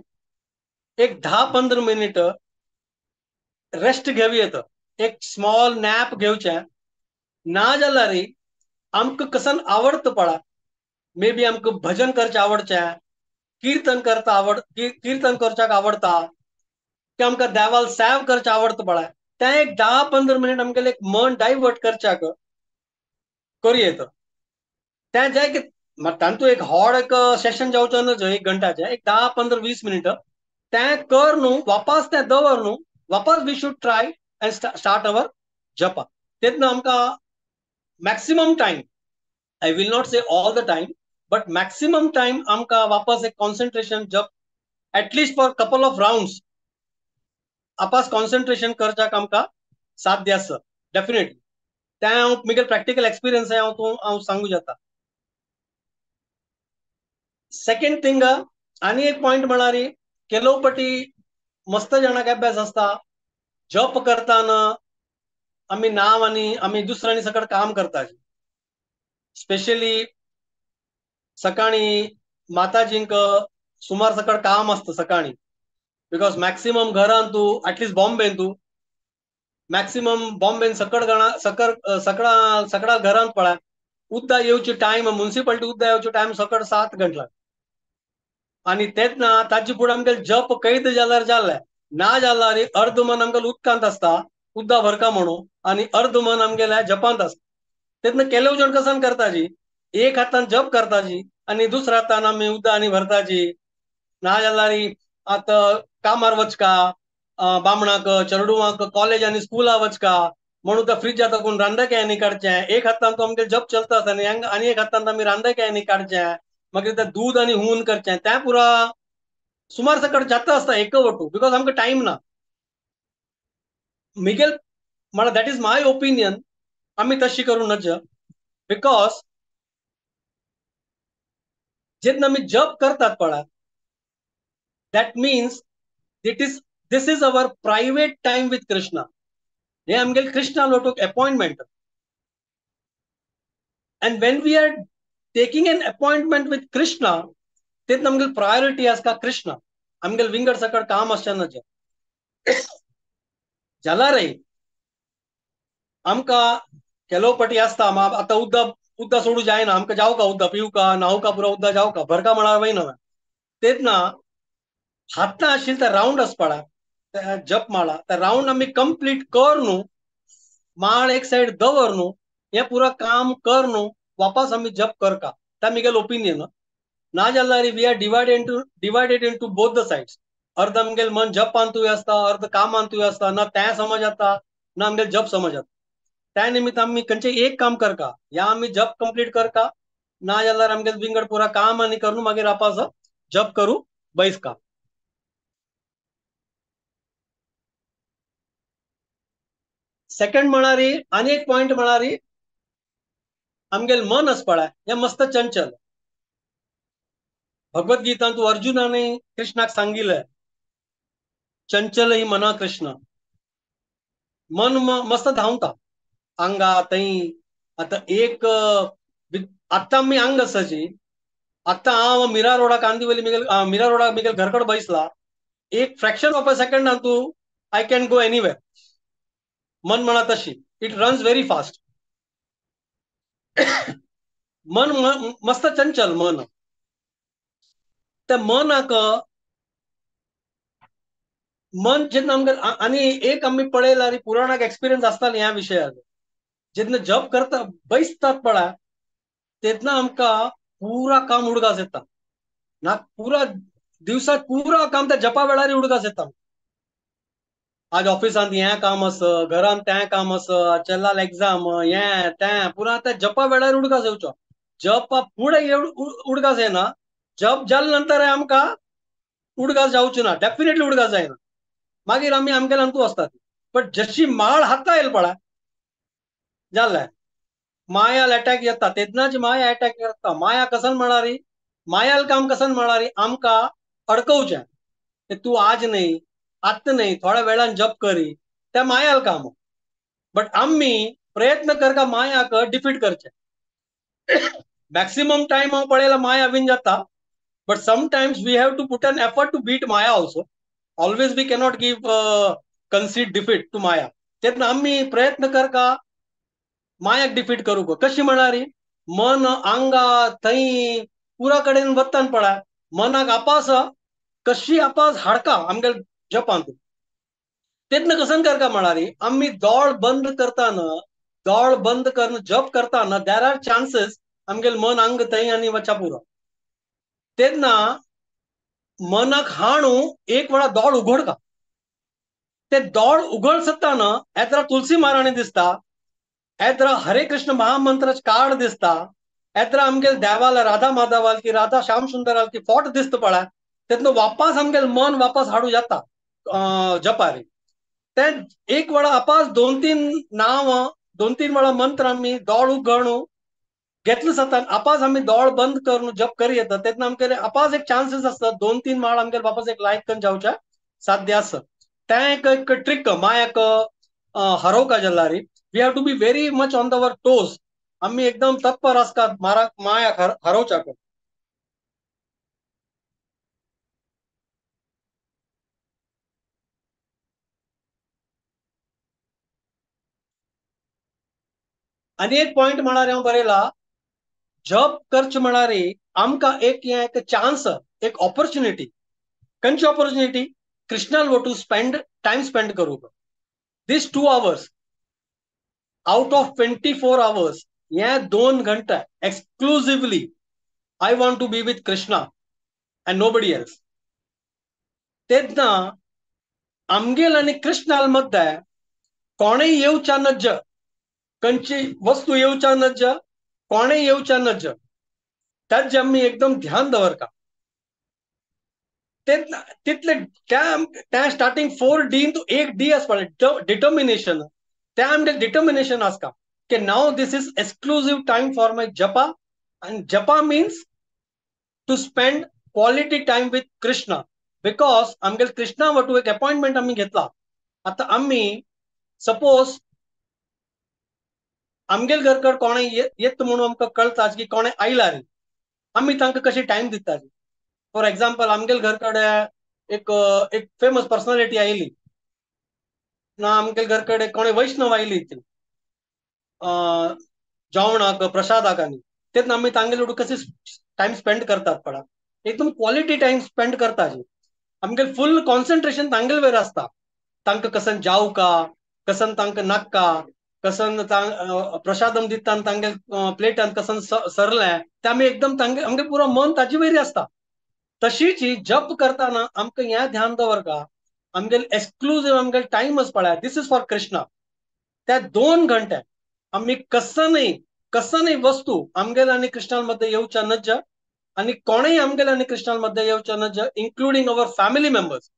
एक 10-15 मिनीट रेस्ट घेवं येता, एक स्मॉल नॅप घेवचें. ना जाल्यार आमकां कसन आवडटा पळा, मे बी आमकां भजन करचें आवडचें, कीर्तन करता आवड, कीर्तन करच्याक आवडटा, की आमकां देवाल सेव करचें आवडटा पळय, तें एक 10-15 मिनीट आमगेलें एक मन डायवर्ट करच्याक करूं येता. तें जाय की तातूंत एक व्हड एक सेशन जावचो न्हय 1 घंटाचें, एक 10-15-20 मिनीट तें कर न्हू, वापस तें दवर न्हू, वापस we should try and start our japa. तेन्ना आमकां maximum time, I will not say all the time, but maximum time आमकां वापस एक कॉन्सन्ट्रेशन जप at least for couple of rounds आपास कॉन्सन्ट्रेशन करच्याक आमकां साध्य आसा डेफिनेटली. तें हांव म्हगेलें प्रॅक्टिकल एक्सपिरियन्स हांव तूं हांव सांगू जाता. सेकंड थिंग आनी एक पॉयंट म्हळ्यार केलो पटी मस्त जाणांक अभ्यास आसता, जप करतना आमी नांव आनी आमी दुसऱ्यांनी सकट काम करता, स्पेशली सकाळी माताजींक सुमार सकट काम आसता सकाळी, because maximum घरान तूं एटलिस्ट बॉम्बेन तूं मॅक्सिमम बॉम्बेन सकट गणा सकर सकळा सकळा घरांत पळय उद्दा येवची टायम, मुन्सिपालिटी उद्दा येवची टायम सकट 7 घंटा, आनी तेच ना ताजे फुडें आमगेलें जप कैद जाल्यार जालें, ना जाल्यार अर्द मन आमगेलें उदकांत आसता, उद्दा भरका म्हणून, आनी अर्द मन आमगेल्या जपांत आसता. तेन्ना केलेव जण कसन करताजी, एक हातान जप करताजी आनी दुसऱ्या हातान आमी उद्दा आनी भरताजी, ना जाल्यार आतां कामार वचका, बामणाक चेडवांक कॉलेज आनी स्कुला वचका म्हणून त्या फ्रिजा कोण रांदके आनी काडचें, एक हातान तो आमगेलें जप चलता आसता आनी एक हातान आमी रांदके आनी काडचें, मागीर तें दूद आनी हून करचें, तें पुरा सुमार सकट जाता आसता एक वटू, because आमकां टायम ना. मिगेल म्हळ्यार that is my opinion, आमी तशी करूं नज, because जेन्ना आमी जप करतात पळय that means it is this is our private time with Krishna. हे आमगेले Krishna लोटूक appointment. And when we are taking an appointment with Krishna, तेन्ना आमगेली प्रायोरिटी आसता कृष्णा. आमगेले विंगड सकड काम आसचें ना. जाल्यार आमकां केलो पटी आसता, आतां उद्दा सोडू जायना, आमकां जावका उद्दा पिवका न्हावका पुरो उद्दा जावका भरका म्हळ्यार वयना. तेन्ना हातां आशिल्ले ते रावंड आसपाडा जप माळा, त्या रावंड आमी कंप्लीट कर न्हू, माळ एक सायड दवर न्हू, हें पुरा काम कर न्हू, वापस आमी जप करका. त्या मिगेल ओपिनियन. ना जाल्यार we are divided into both the sides. अर्ध आमगेल मन जपांतूय आसता, अर्ध कामांतूय आसता, ना तें समज जाता ना आमगेल जप समज जाता. त्या निमित्त आमी खंयचें एक काम करका, या आमी जप कंप्लीट करका, ना जाल्यार आमगेल विंगड पुरा काम आनी करून मागीर आपास जप करू बैसका. सेकंड म्हणारी आनी एक पॉयंट म्हणारी आमगेल मन आसपाडा हें मस्त चंचल. भगवद्गीतांत अर्जुनाने कृष्णाक सांगिल्लें, चंचल ही मना कृष्ण. मन मस्त धांवता आंगा थंय. आतां एक आतां आमी आंग आसाची, आतां हांव मिरा रोडा कांदिवली मिगेल मिरा रोडा मिगेल घरकड बैसला, एक फ्रॅक्शन ऑफ अ सेकंडान तूं I can go anywhere. मन म्हणा तशी, it runs very fast. मन मस्त चंचल मन. त्या मनाक मन जेन्ना आमकां आनी एक आमी पळयल्यार पुराणाक एक्सपिरियन्स आसताले ह्या विशयाक, जेन्ना जप करता बैसतात पळय तेन्ना आमकां पुरा काम उडगास येता ना, पुरा दिवसात पुरा काम त्या जपा वेळार उडगास येता. आज ऑफिसांत हें काम आस, घरांत तें काम आस, चेल्लाल एग्जाम, हें तें, पुरा त्या जपा वेळार उडगास येवचो. जपा फुडें उडगास येना, जप जाले नंतर आमकां उडगास जावचो ना, डेफिनेटली उडगास जायना. मागीर आमी आमगेले अंतू वचतात. बट जशी माळ हाता येयल पळय जालें, मायाल अटॅक येता. तेन्नाच माया अटॅक करता. माया कसन म्हणारी, मायाल काम कसन म्हणारी आमकां अडकोवचें, तूं आज न्ही आत्तां न्ही थोड्या वेळान जप करी, त्या मायाल काम. बट आमी प्रयत्न करका मायाक डिफीट करचें. मॅक्सिमम टायम हांव पळयला माया विन जाता, but sometimes we have to put an effort to beat Maya also. Always we cannot give concede defeat to Maya. तेन्ना आमी प्रयत्न करका मायाक डिफीट करूंक. कशी म्हणारी, मन आंगा थंय पुरा कडेन वत्तान पळय, मनाक आपास कशी आपास हाडका आमगेले जपांत. तेन्ना कसन करका म्हणारी, आमी दोळ बंद करताना, दोळ बंद करून जप करताना there are chances आमगेले मन आंग थंय आनी वचा पुरो. तेन्ना मनाक हाणू एक वेळा दोळ उघडका, ते दोळ उघडसताना येत्रा तुलसी महाराणी दिसता, येत्रा हरे कृष्ण महामंत्र कार्ड दिसता, येत्रा आमगेले देवाला राधा माधवाल की राधा श्याम सुंदराल की फोट दिसता पळय, तेन्ना वापस आमगेले मन वापस हाडू जाता जपारी. ते एक वेळा आपास दोन तीन नांव दोन तीन वेळा मंत्र आमी दोळ उघडू घेतले जाता, आपास आमी दोळ बंद करून जप करी येता. तेन्ना आमगेले आपास एक चान्सीस आसता दोन तीन माळ आमगेले वापस एक लायक करून जावच्या साध्य आसा. तें एक ट्रिक मायाक हरोवका जाल्यार we have to be very much on our toes. आमी एकदम तत्पर आसतात मायाक हरोवच्याक. आनी एक पॉयंट म्हळ्यार हांव बरयला, जप करचे म्हळ्यार आमकां एक हें एक चान्स, एक ऑपॉर्च्युनिटी. खंयची ऑपॉर्च्युनिटी? कृष्णाल वो टू स्पेंड टायम स्पेंड करूंक. This 2 hours out of 24 hours, हे 2 घंटे exclusively I want to be with Krishna and nobody else. तेन्ना आमगेल आनी कृष्णाल मद्दे कोणेय येवच्या नज्ज, खंयची वस्तू येवच्या नज्ज, कोणेय येवच्या नज्ज, ताजें आमी एकदम ध्यान दवरता. तितले त्या स्टार्टिंग 4 डी तूं एक डी आसपा डिटर्मिनेशन. त्या आमगे डिटर्मिनेशन आसता की now this is exclusive time for my japa, and japa means to spend quality time with Krishna. Because आमगे कृष्णा वटू एक अपॉइंटमेंट आमी घेतला. आतां आमी सपोज आमगेल घरकड कोणे येत म्हणून आमकां कळटा की कोणे आयला रे, आमी तांकां कशी टायम दिता. फॉर एग्जाम्पल आमगेल घरकडे एक एक फेमस पर्सनॅलिटी आयली ना, आमगेल घरकडे कोणे वैष्णव आयली ती जेवणाक प्रसादाक, आनी तेन्ना आमी तांगेले कशी टायम स्पेंड करतात पळा, एकदम क्वॉलिटी टायम स्पेंड करता. आमगेल फुल कॉन्सन्ट्रेशन तांगेल वयर आसता, तांकां कसन जावका, कसन तांकां नाक्का, कसन प्रसादम दिता तांगेल प्लेटान कसन सरलें ते आमी एकदम तांगे आमगे पुरो मन ताजे वयर आसता. तशीच जप करताना आमकां हें ध्यान दवरका, आमगेल एक्सक्लुझिव आमगेल टायम आसा पळय, this is for Krishna. त्या 2 घंटे आमी कसनय कसनय वस्तू आमगेल आनी कृष्णा मध्ये येवच्या नज्ज, आनी कोणेय आमगेल आनी कृष्णा मध्ये येवच्या नज्ज, including our family members.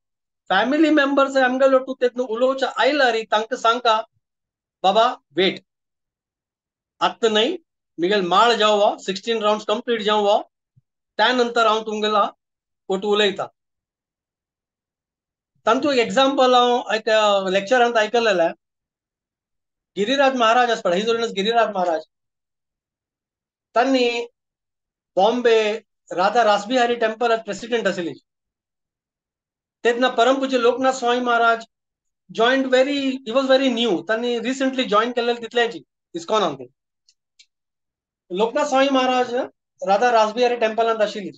Family members आमगेल तूं तेतून उलोवच्या आयला रे तांकां सांगका बाबा वेट, आत्तां न्हय मिगेल माळ जावो, 16 राउंड कंप्लीट जावो, त्यानंतर हांव तुमगेला ओटू उलयता. तांतू एक एग्जाम्पल हांव एक लेक्चरांत आयकलेलें, गिरिराज महाराज आसा पळय, his holiness Giriraj Maharaj, तांणी बॉम्बे राधा रासबिहारी टेम्पल प्रेसिडेंट आसली तेन्ना परमपूज्य Loknath Swami Maharaj joined very, he was very new, तांणी रिसेंटली जॉईन केलेले तितल्याची इस्कॉनान. ते लोकनाथ स्वामी महाराज राधा रासबिहारी टेम्पलांत आशिल्ली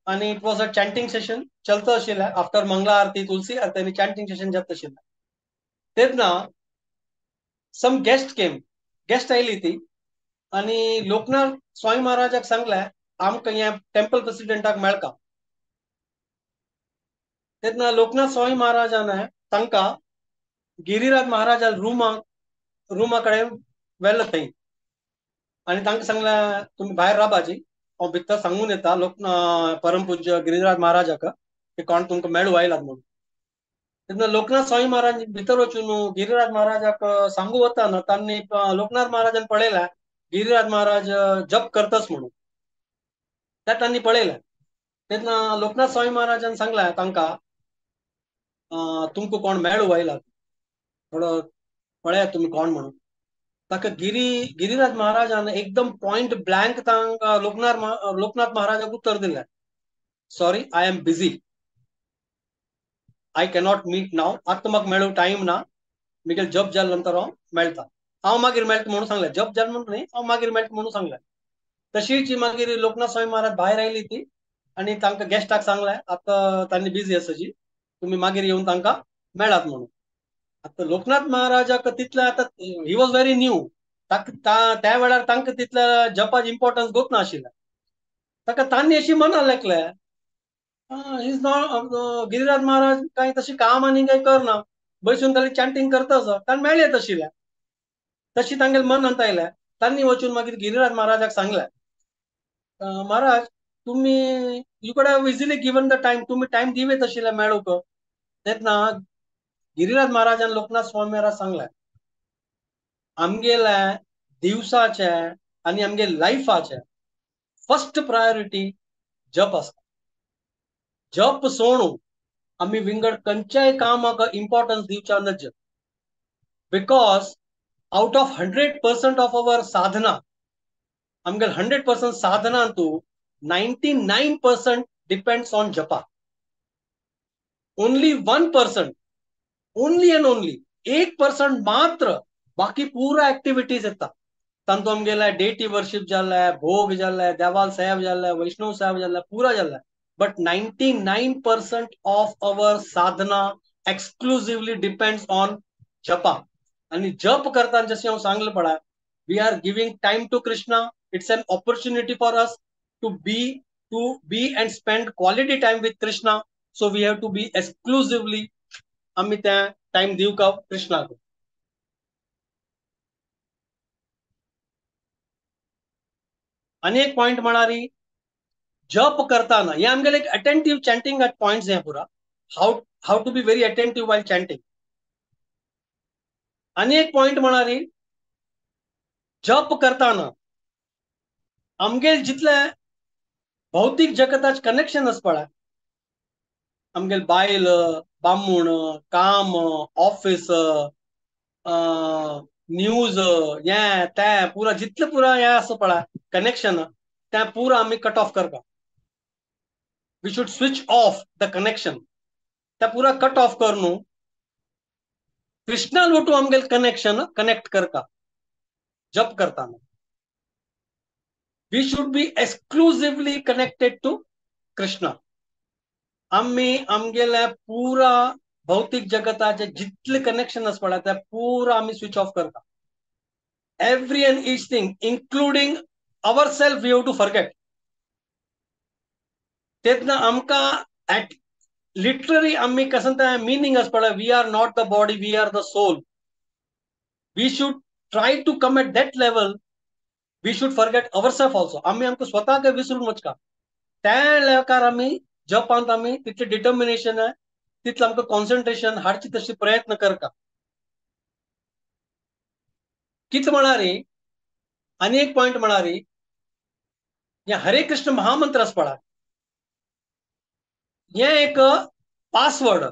आनी it was a chanting session चलता आशिल्लें. आफ्टर मंगला आरती तुलसी आरती आनी चॅन्टिंग सेशन जाता आशिल्लें. तेन्ना सम गेस्ट केम, गेस्ट आयली ती आनी लोकनाथ स्वामी महाराजाक सांगलें आमकां ह्या टेम्पल प्रेसिडेंटाक मेळका. तेन्ना लोकनाथ स्वामी महाराजान तांकां गिरिराज महाराजा रुमा कडेन व्हेलो थंय आनी तांकां सांगलें तुमी भायर राबाजी, हांव भितर सांगून येता लोक परमपूज्य गिरिराज महाराजाक की कोण तुमकां मेळू आयलात म्हणून. तेन्ना लोकनाथ स्वामी महाराज भितर वचून गिरिराज महाराजाक सांगू वतना तांणी लोकनाथ महाराजान पळयलें गिरिराज महाराज जप करतच म्हणून, त्या तांणी पळयलें. तेन्ना लोकनाथ स्वामी महाराजान सांगलें तांकां तुमकां कोण मेळू आयला, थोडो पळयात तुमी कोण म्हणून. ताका गिरिराज महाराजान एकदम पॉइंट ब्लँक तांकां लोकनाथ महाराजाक उत्तर दिलें, sorry I am busy, I cannot meet now, आतां म्हाका मेळूंक टायम ना, मिगेल जप जाले नंतर हांव मेळटा, हांव मागीर मेळटा म्हणून सांगलें, जप जालें म्हणून न्हय, हांव मागीर मेळटा म्हणून सांगलें. तशीच मागीर लोकनाथ स्वामी महाराज भायर आयली ती आनी तांकां गेस्टाक सांगलें आतां तांणी बिजी आसा जी, तुमी मागीर येवन तांकां मेळात म्हणून. आतां लोकनाथ महाराजाक तितलें आतां he was very new, त्या वेळार तांकां तितल्या जपाची इम्पॉर्टन्स गोत नाशिल्लें. ताका तांणी अशी मनां लेखलें is not Giriraj Maharaj कांय तशी काम आनी कांय करना, बसून खाली चॅन्टिंग करता आसा, तांणी मेळ्ळें तशिल्लें. तशी तांगेले मनांत आयलें, तांणी वचून मागीर गिरिराज महाराजाक सांगलें, महाराज तुमी you could have easily given the time, तुमी टायम दिवेत आशिल्लें मेळूंक. तेन्ना गिरिराज महाराजान लोकनाथ स्वामी महाराज सांगलें, आमगेले दिवसाचे आनी आमगे लायफाचे फर्स्ट प्रायोरिटी जप आसता. जप सोडून आमी विंगड खंयच्याय कामाक इम्पॉर्टन्स दिवच्या नज, because out of 100% of our sadhana, आमगेले 100% साधना तूं 99% depends on japa. Only 1%, only and only 1% मात्र बाकी पूरा एक्टिविटीज येता. तांतूत आमगेले डेटी वर्शिप जालें, भोग जालें, देवाल सेव जालें, वैष्णव सेव जालें, पुरा जालें. But 99% of our sadhana exclusively depends on japa. आनी जप करतना जशें हांव सांगलें पळय, we are giving time to Krishna. It's an opportunity for us to be and spend quality time with Krishna. So we have to be exclusively आमी त्या time दिवका कृष्णाक. आनी एक पॉइंट म्हळ्यार जप करताना हे आमगेले एक अटेंटीव चॅन्टिंग पॉइंट्स हे पुरा, how to be very attentive while chanting. आनी एक पॉइंट म्हळ्यार जप करताना आमगेल जितले भौतीक जगताच कनेक्शन आसा पळय, आमगेल बायल, बामूण, काम, ऑफिस, न्यूज, हें तें पुरा जितलें पुरा हें आसा पळय कनेक्शन तें पुरा आमी कट ऑफ करता. We should switch off the connection. तें पुरा कट ऑफ करून कृष्णा लोटू आमगेले कनेक्शन कनेक्ट करता जप करताना. We should be exclusively connected to Krishna. आमी आमगेले पुरा भौतिक जगताचे जितले कनेक्शन आसा पळय ते पुरा आमी स्विच ऑफ करता. Every and each thing including our self we have to forget. तेन्ना आमकां एट लिटरली आमी कसं तें मिनींग आसा पळय, we are not the body, we are the soul. We should try to come at that level. We should forget our self also. आमी आमकां स्वताक विसरून वचका. त्या लेखार आमी जपांत आमी तितलें डिटर्मिनेशन आहे, तितलें आमकां कॉन्सन्ट्रेशन हाडची तशी प्रयत्न करता. कितें म्हळ्यार आनी एक पॉयंट म्हळ्यार हें हरे कृष्ण महामंत्र आसा पळय, हें एक पासवर्ड.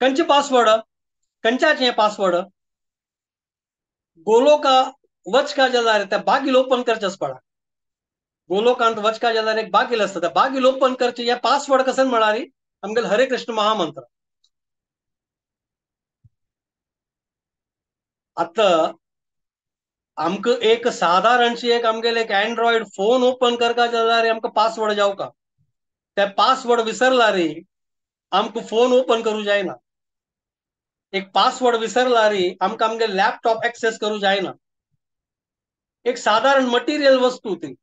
खंयचें पासवर्ड? खंयच्याचें हें पासवर्ड? गोलोका वचका जाल्यार त्या बागील ओपन करचें आसा पळय. गोलोकांत वचका जाल्यार एक बागील आसता, त्या बागील ओपन करचें हें पासवर्ड कशें म्हळ्यार आमगेलें हरे कृष्ण महामंत्र. आतां आमकां एक सादारणशी एक आमगेले एक एंड्रॉयड फोन ओपन करका जाल्यार आमकां पासवर्ड जावका. ते पासवर्ड विसरला रे आमकां फोन ओपन करूं जायना. एक पासवर्ड विसरला रे आमकां आमगे लॅपटॉप एक्सेस करूं जायना. एक सादारण मटिरियल वस्तू ती.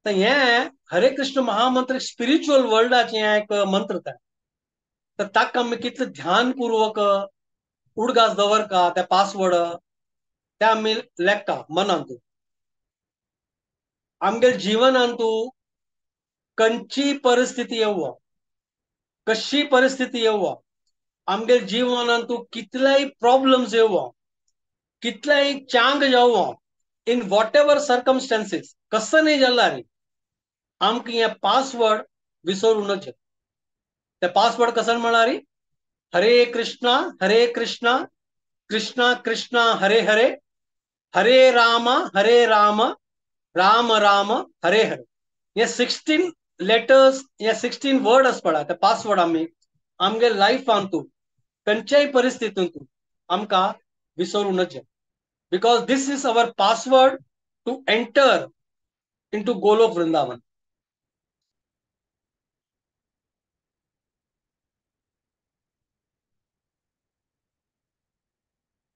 तर हें हरे कृष्ण महामंत्र स्पिरिच्युअल वर्ल्डाचें एक मंत्र तें. तर ताका आमी कितलें ध्यानपूर्वक उडगास दवरका त्या पासवर्ड ते आमी लेखता मनांत. आमगेले जिवनांत खंयची परिस्थिती येवो, कशी परिस्थिती येवो, आमगेले जिवनांत कितलेय प्रॉब्लम्स येवो, कितलेय चांग जावो, इन what ever circumstances कसं नाही जाल्यार आमकां हें पासवर्ड विसरूं नजे. ते पासवर्ड कसं म्हळ्यार हरे कृष्णा हरे कृष्णा कृष्णा कृष्णा हरे हरे हरे राम हरे राम राम राम हरे हरे. हे 16 लेटर्स, हे 16 वर्ड आसा पळय ते पासवर्ड आमी आमगे लायफांतू खंयच्याय परिस्थितींतू आमकां विसरूं नजे. Because this is our password to enter into Golok Vrindavan.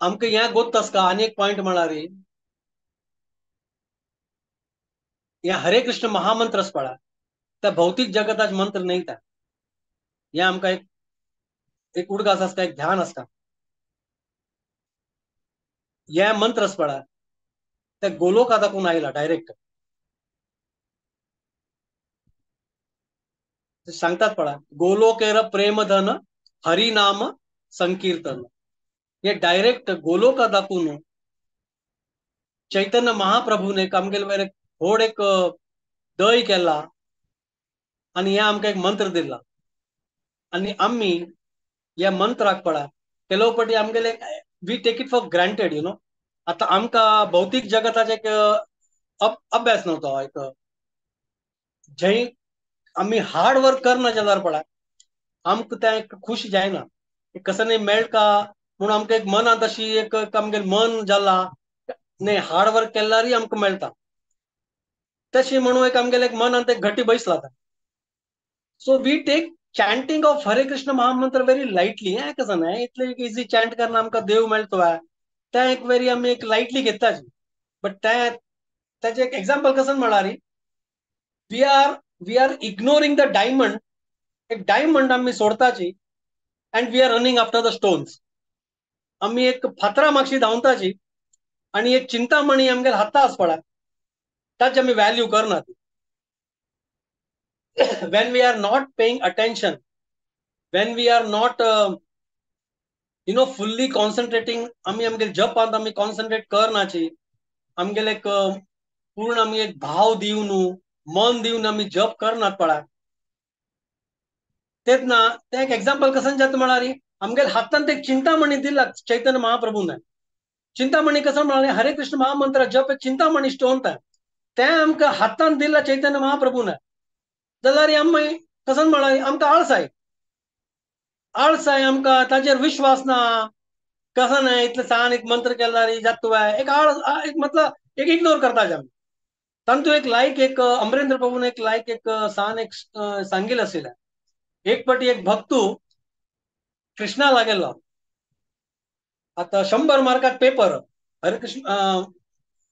आमकां हें गोत्त आसता. आनी एक पॉयंट म्हळ्यार हें हरे कृष्ण महामंत्र आसा पळय त्या भौतिक जगताचे मंत्र न्हय ते. हें आमकां एक एक उडगास आसता, एक ध्यान आसता. हें मंत्र आसा पळय ते गोलोका दाखोवन आयला डायरेक्ट. सांगतात पळय गोलोकेर प्रेमधन हरिनाम संकीर्तन. हे डायरेक्ट गोलोका दाखोवन चैतन्य महाप्रभूने आमगेले वयर व्हड एक दय केला आनी हे आमकां एक मंत्र दिला. आनी आमी ह्या मंत्राक पळय ಕೆಲವು पटी आमगेले we take it for granted, you know. आतां आमकां भौतीक जगताचे एक अभ्यास नव्हतो, एक जंय आमी हार्ड वर्क करना जाल्यार पळय आमकां तें एक खुश जायना, कसं न्ही मेळटा म्हणून आमकां एक मनांत अशी एक आमगेलें मन जाला न्ही हार्ड वर्क केल्यारय आमकां मेळटा तशें म्हणून एक आमगेलें एक मनांत एक घटी Bainsla. So we take chanting of Hare Krishna mahamantra very lightly. हें कसं न्हय इतलें इजी चॅन्ट करना आमकां देव मेळटलो तें एक वेरी आमी एक लायटली घेताची. बट तें ताचें एक एग्जाम्पल कसं म्हळ्यार we are ignoring the diamond. एक डायमंड आमी सोडताची and we are running after the stones. आमी एक फातरा मागशी धांवताची आनी एक चिंतामणी आमगेले हाता आसा पळय ताची आमी व्हॅल्यू करनात. When we are not paying attention, when we are not you know fully concentrating, आमी आमगेले जपांत आमी कॉन्सन्ट्रेट करनाची, आमगेले एक पूर्ण आमी एक भाव दिवन मन दिवन आमी जप करनात पळय, तेच ना ते एक एग्जाम्पल कसन जाता म्हळ्यार आमगेले हातान एक चिंतामणी दिला चैतन्य महाप्रभून. चिंतामणी कसं म्हळ्यार हरे कृष्ण महामंत्र जप एक चिंतामणी स्टोन ते आमकां हातान दिला चैतन्य महाप्रभून. जाल्यार आमी कसन म्हळ्यार आमकां आळसाय आळसाय आमकां ताजेर विश्वास ना. कसं नाही इतलें सान एक मंत्र केल्यार जाता एक आळ एक मतलब एक इग्नोर करता आमी. तांतू एक लायक एक अमरेंद्र प्रभून एक लायक एक सान एक सांगिल आशिल्लें. एक पटी एक भक्तू कृष्णा लागेलो. आता 100 मार्कात पेपर हरे कृष्ण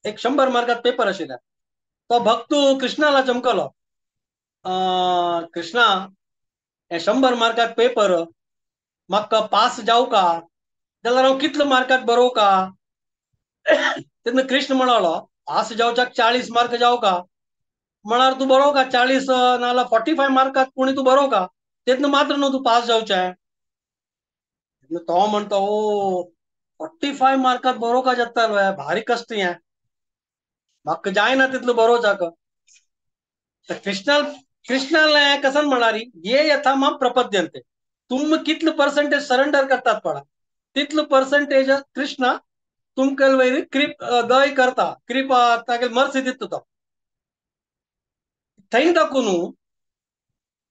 एक 100 मार्कात पेपर आशिल्ले. तो भक्तू कृष्णाला चमकलो, कृष्णा हे 100 मार्कात पेपर म्हाका पास जावं का जाल्यार हांव कितलो मार्कात बरोवं का? तेन्ना कृष्ण म्हणालो पास जावच्याक 40 मार्क जावं का म्हळ्यार तूं बरोवं का 40 नाजाल्यार 45 मार्कात कोणी तूं बरोवं का तेन्ना मात्र न्हू तूं पास जावचें. तो म्हणटा ओ 45 मार्कात बरोवका जाता भारी कश्ट हें म्हाका जायना तितलो बरोवच्याक. कृष्णा कृष्णाला कसन म्हळ्यार ये यथा मां प्रपद्यंते तुम कितलो पर्सेंटेज सरेंडर करतात पळा तितलो पर्सेंटेज कृष्णा तुमकां वयर कृप दय करता कृपा तागेली मर्सी दिता तो. थंय दाखोवन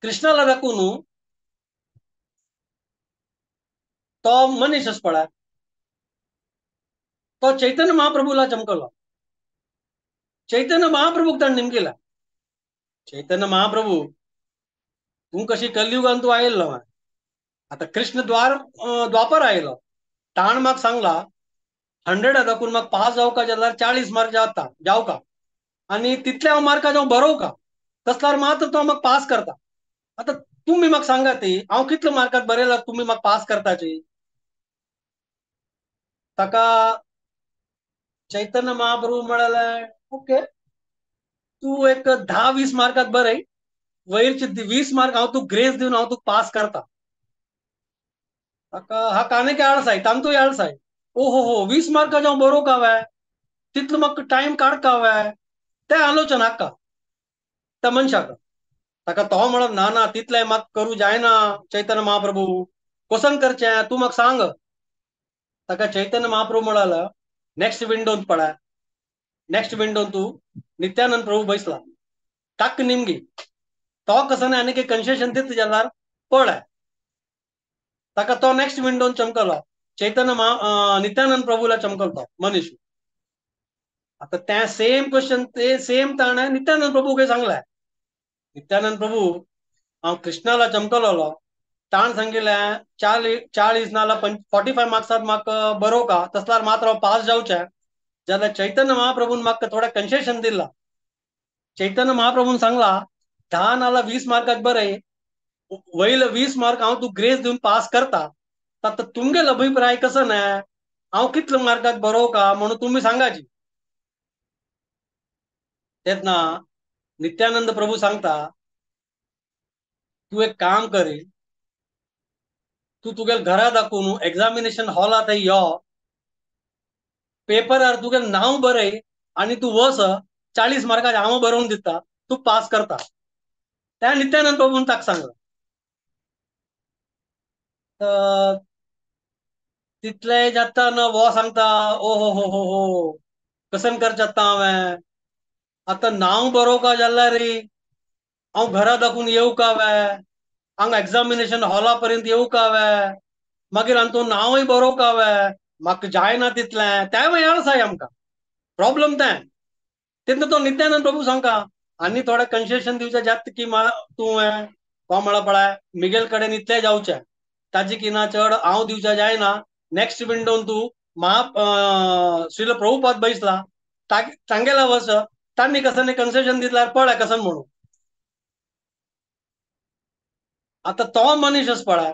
कृष्णाला दाखोवन तो मनीस आसा पळय तो चैतन्य महाप्रभूला चमकलो. चैतन्य महाप्रभूक ताणें निमगिला, चैतन्य महाप्रभू तूं कशी कलयुगान तूं आयिल्लो आतां कृष्ण द्वार द्वापर आयलो ताण म्हाका सांगला 100 दाखून म्हाका पास जावका जाल्यार 40 मार्क जाता जावका आनी तितले हांव मार्कां हांव बरोवका तसल्यार मात्र तो म्हाका पास करता. आतां तुमी म्हाका सांगा ती हांव कितले मार्कात बरयल्यार तुमी म्हाका पास करताची. ताका चैतन्य महाप्रभू म्हळ्यार ओके तूं एक 10-20 मार्कात बरय वयरचे 20 मार्क हांव तूं ग्रेस दिवन हांव तुका पास करता. ताका हा कानेक आळसाय तांतूय आळसाय ओ हो हो 20 मार्कां हांव बरोवंक हांवें तितलो म्हाका टायम काडका हांवें तें आलोचन हाका त्या मनशाक. ताका तो म्हणत ना ना तितलें म्हाका करूं जायना चैतन्य महाप्रभू कोसन करचें तूं म्हाका सांग. ताका चैतन्य महाप्रभू म्हणाला नेक्स्ट विंडोन पळय नेक्स्ट विंडोन तूं नित्यानंद प्रभू बैसला ताका निमगी तो कसो आनी एक कन्सेशन दिता जाल्यार पळय. ताका तो नेक्स्ट विंडोन चमकलो चैतन्य नित्यानंद प्रभूला चमकलो तो मनीस. आतां तें सेम क्वेश्चन ते सेम ताणें नित्यानंद प्रभूक सांगलें. नित्यानंद प्रभू हांव कृष्णाला चमकलोलो ताण सांगिल्लें 40 नाजाल्यार 45 मार्क्सात म्हाका बरोवका तसल्यार मात्र हांव पास जावचें. जाल्यार चैतन्य महाप्रभून म्हाका थोडें कन्सेशन दिलां. चैतन्य महाप्रभून सांगला 10 नाजाल्यार 20 मार्कात बरय वयले 20 मार्क हांव तूं ग्रेस दिवन पास करता. आतां तुमगेलो अभिप्राय कसो न्हय हांव कितले मार्कात बरोवका म्हणून तुमी सांगाची. तेन्ना नित्यानंद प्रभू सांगता तूं एक काम कर तूं तुगेले घरा दाखोवन एग्जामिनेशन हॉलांत यो पेपरार तुगेलें नांव बरय आनी तूं वच 40 मार्कां हांव बरोवन दिता तूं पास करता. त्या नित्यानंद प्रभून ताका सांगलां. तितलें जाता ना वो सांगता ओ हो हो हो हो कसन कर जाता हांवें आतां नांव बरोवका जाल्यार हांव घरा दाखोवन येवका हांवें हांगा एग्जामिनेशन हॉला पर्यंत येवका हांवें मागीर आनी तूं नांवूय बरोवका हांवें म्हाका जायना तितलें तें मागीर आळसाय आमकां प्रॉब्लम तें. तेन्ना तो नित्यानंद प्रभू सांगता आनी थोडें कन्सेशन दिवचें जाता की तूं तो म्हळ्यार पळय मिगेल कडेन इतलें जावचें ताजी की ना चड हांव दिवचें जायना नेक्स्ट विंडोन तूं म्हा श्रील प्रभुपाद बैसला तांगेला वच तांणी कसं कन्सेशन दितल्यार पळय कसन म्हणून. आतां तो मनीस आसा पळय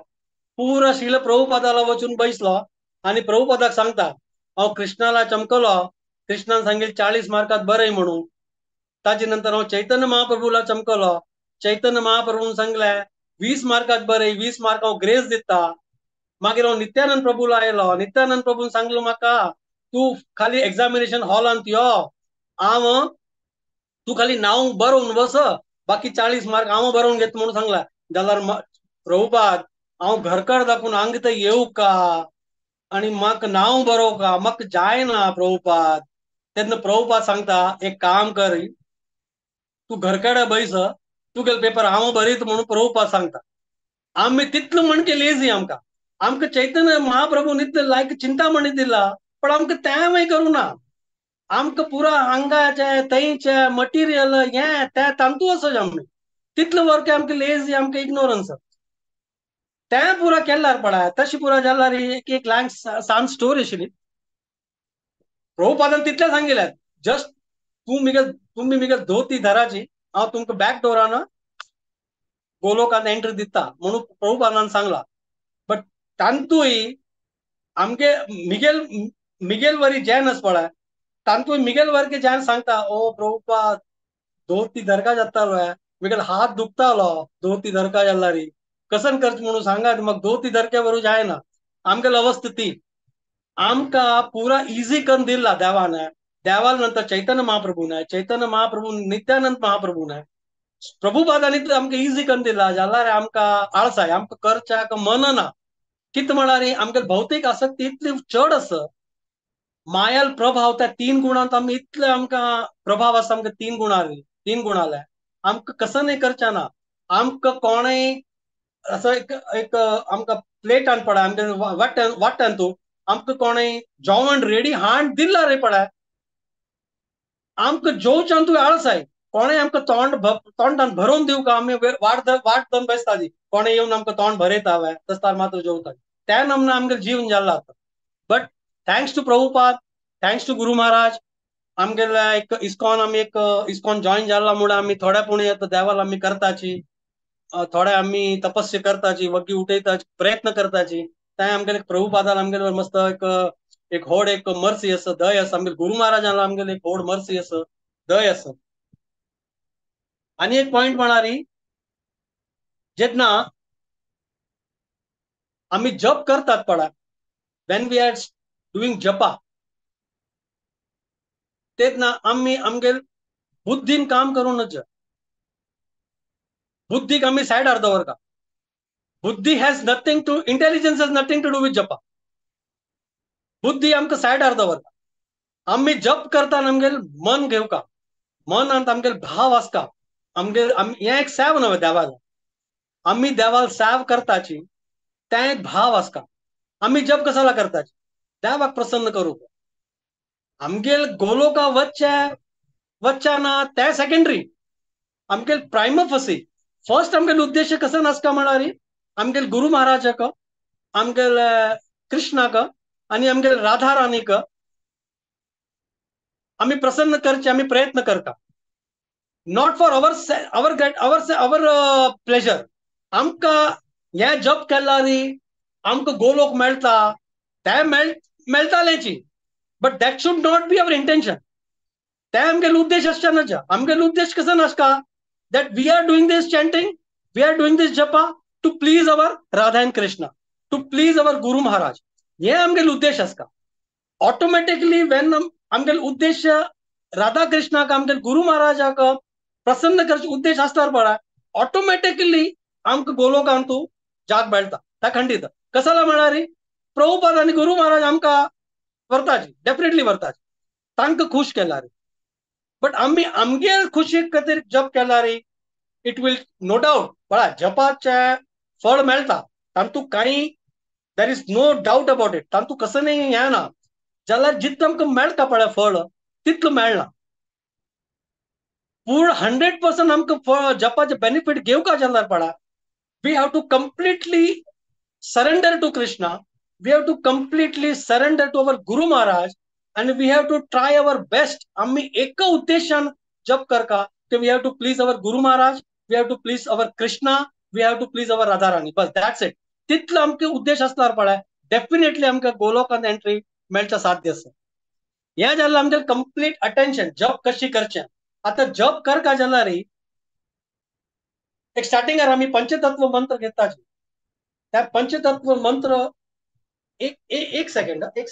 पुरा श्रील प्रभुपादाला वचून बैसलो आनी प्रभुपादाक सांगता हांव कृष्णाला चमकलो कृष्णान सांगिल 40 मार्कात बरय म्हणून. ताजे नंतर हांव चैतन्य महाप्रभूला चमकलो चैतन्य महाप्रभून सांगलें 20 मार्कात बरय 20 मार्क हांव ग्रेस दिता. मागीर हांव नित्यानंद प्रभूला आयलो नित्यानंद प्रभून सांगलो म्हाका तूं खाली एग्जामिनेशन हॉलांत यो हांव तूं खाली नांव बरोवन बस बाकी 40 मार्क हांव बरोवन घेता म्हणून सांगला. जाल्यार प्रभुपाद हांव घरकार दाखोवन हांगा थंय येवं का आनी म्हाका नांव बरोवं का, म्हाका जायना प्रभुपाद. तेन्ना प्रभुपाद सांगता एक काम कर, तूं घरकडे बैस, तुगेले पेपर हांव बरयत म्हणून प्रभुपाद सांगता. आमी तितलो म्हणके लेजी आमकां, आमकां चैतन्य महाप्रभून इतले लायक चिंतामणी दिला, पण आमकां तेंवूय करूं ना. आमकां पुरा हांगाचें थंयचें मटिरियल हें तें तांतू आसा आमी, तितलो वर्क आमकां लेजी, आमकां इग्नोरन्स. तें पुरा केल्यार पळय तशें पुरा जाल्यार एक एक ल्हान सान स्टोरी आशिल्ली. प्रभुपादान तितलें सांगिल्लें, जस्ट तूं मिगेल तुमी मिगेल धोती धराची, हांव तुमकां बॅक डोरान गोलोकान एंट्री दिता म्हणून प्रभुपादान सांगला. बट तांतूय आमगे मिगेल मिगेल वरी जैन आसा पळय, तांतूय मिगेल वर्गे जैन सांगता, ओ प्रभुपाद धोती धरका जातालो, मिगेल हात दुखतालो धोती धरका जाल्यार, कसन करच म्हणून सांगात, मग धोती धरके वरू जायना. आमगेल अवस्था ती आमकां पुरा इजी करून दिला देवान. देवाल नंतर चैतन्य महाप्रभून, चैतन्य महाप्रभू नित्यानंद महाप्रभून, प्रभुपादांनी आमकां इजी करून दिला जाल्यार आमकां आळसाय, आमकां करच्याक मन ना. कित म्हळ्यार आमगे भौतीक आसक्ती इतली चड आसा, मायाल प्रभाव त्या तीन गुणांत आमी इतले आमकां प्रभाव आसा, आमकां तीन गुणां तीन गुणाले आमकां कसं नाही करचें ना. आमकां कोणेय असो एक एक आमकां प्लेटान पळय आमगे वाट्यान वाट्यान तूं आमकां कोणेय जेवण रेडी हाड दिला रे पळय, आमकां जेवच्यान तूं आळसाय, कोणेय आमकां तोंड तोंडान भरोवन दिवं का आमी वाट वाट धरून बसता ती, कोणेय येवन आमकां तोंड भरयता वे तसतार मात्र जेवता, त्या नामना आमगेलें जीवन जाल्लां आतां. But thanks to Prabhupada, thanks to Guru Maharaj, आमगेले एक इस्कॉन, आमी एक इस्कॉन जॉईन जाला म्हणून आमी थोड्या पुणी आतां देवाल आमी करताची, थोडे आमी तपस्या करताची, वग्गी उठयताची, प्रयत्न करताची. तें आमगेले प्रभुपादान आमगेले मस्त एक एक होड एक मर्सी आसा, दय आसा. आमगेले गुरु महाराजान आमगेले एक होड मर्सी आसा, दय आसा. आनी एक पॉयंट म्हळ्यार जेन्ना आमी जप करतात पळय, when we are doing japa, तेन्ना आमी आमगेल बुद्धीन काम करूं नज, बुद्धीक आमी सायडार दवरता. बुद्धी has nothing to, intelligence has nothing to do with japa. बुद्धी आमकां सायडार दवरता. आमी जप करता आमगेल मन घेवका, मनांत आमगेल भाव आसता, आमगेल हें एक सेव न्हय देवाल, आमी देवाल सेव करताची तें एक भाव आसता. आमी जप कसाला करताची, देवाक प्रसन्न करूंक. आमगेल गोलोका वच्चे वच्चा ना तें सेकेंडरी, आमगेल प्रायमफसी फर्स्ट आमगेल उद्देश कसो नासता म्हळ्यार आमगेल गुरु महाराजाक, आमगेल कृष्णाक आनी आमगेल राधा राणीक आमी प्रसन्न करचे, आमी प्रयत्न करता. Not for our our our our pleasure. आमकां हें जप केल्यार आमकां गोलोक मेळटा, तें मेळटालेंची, but that should not be our intention. तें आमगेलो उद्देश आसचे नजा. आमगेलो उद्देश कसो नासता that we are doing this chanting, we are doing this japa to please our Radha and Krishna, to please our Guru Maharaj. हे आमगेलो उद्देश आसता. ऑटोमॅटिकली when आमगेलो उद्देश राधा कृष्णाक, आमगेल गुरु महाराजाक प्रसन्न करचे उद्देश आसल्यार पळय, ऑटोमॅटिकली आमकां गोलोकांतू जाग मेळटा. त्या खंडीत कसाला म्हळ्यार प्रभुपाद आनी गुरु महाराज आमकां व्हरताची, डेफिनेटली व्हरताची, तांकां खूश केल्यार. बट आमी आमगेल खुशी खातीर जप केल्यार it will no doubt पळय जपाचें फळ मेळटा, तातूंत कांय there is no doubt about it, तातूंत कसं न्ही हें ना. जाल्यार जितलें आमकां मेळटा पळय फळ तितलें मेळना. पूण 100% आमकां फळ जपाचें बेनिफीट घेवंक जाल्यार पळय, we have to completely surrender to Krishna, we have to completely surrender to our Guru Maharaj, and we have to try our best. आमी एका उद्देशान जप करका की we have to please our Guru Maharaj, we have to please our Krishna, we have to please our Radha Rani, bus that's it. तितलो आमकां उद्देश आसल्यार पळय डेफिनेटली आमकां गोलोकांत एंट्री मेळच्या साध्य आसा. हें जाल्यार आमगेलें कंप्लीट अटेन्शन जप कशी करचें. आतां जप करका जाल्यार एक स्टार्टिंगार आमी पंचतत्व मंत्र घेताची. त्या पंचतत्व मंत्र एक एक सेकंड एक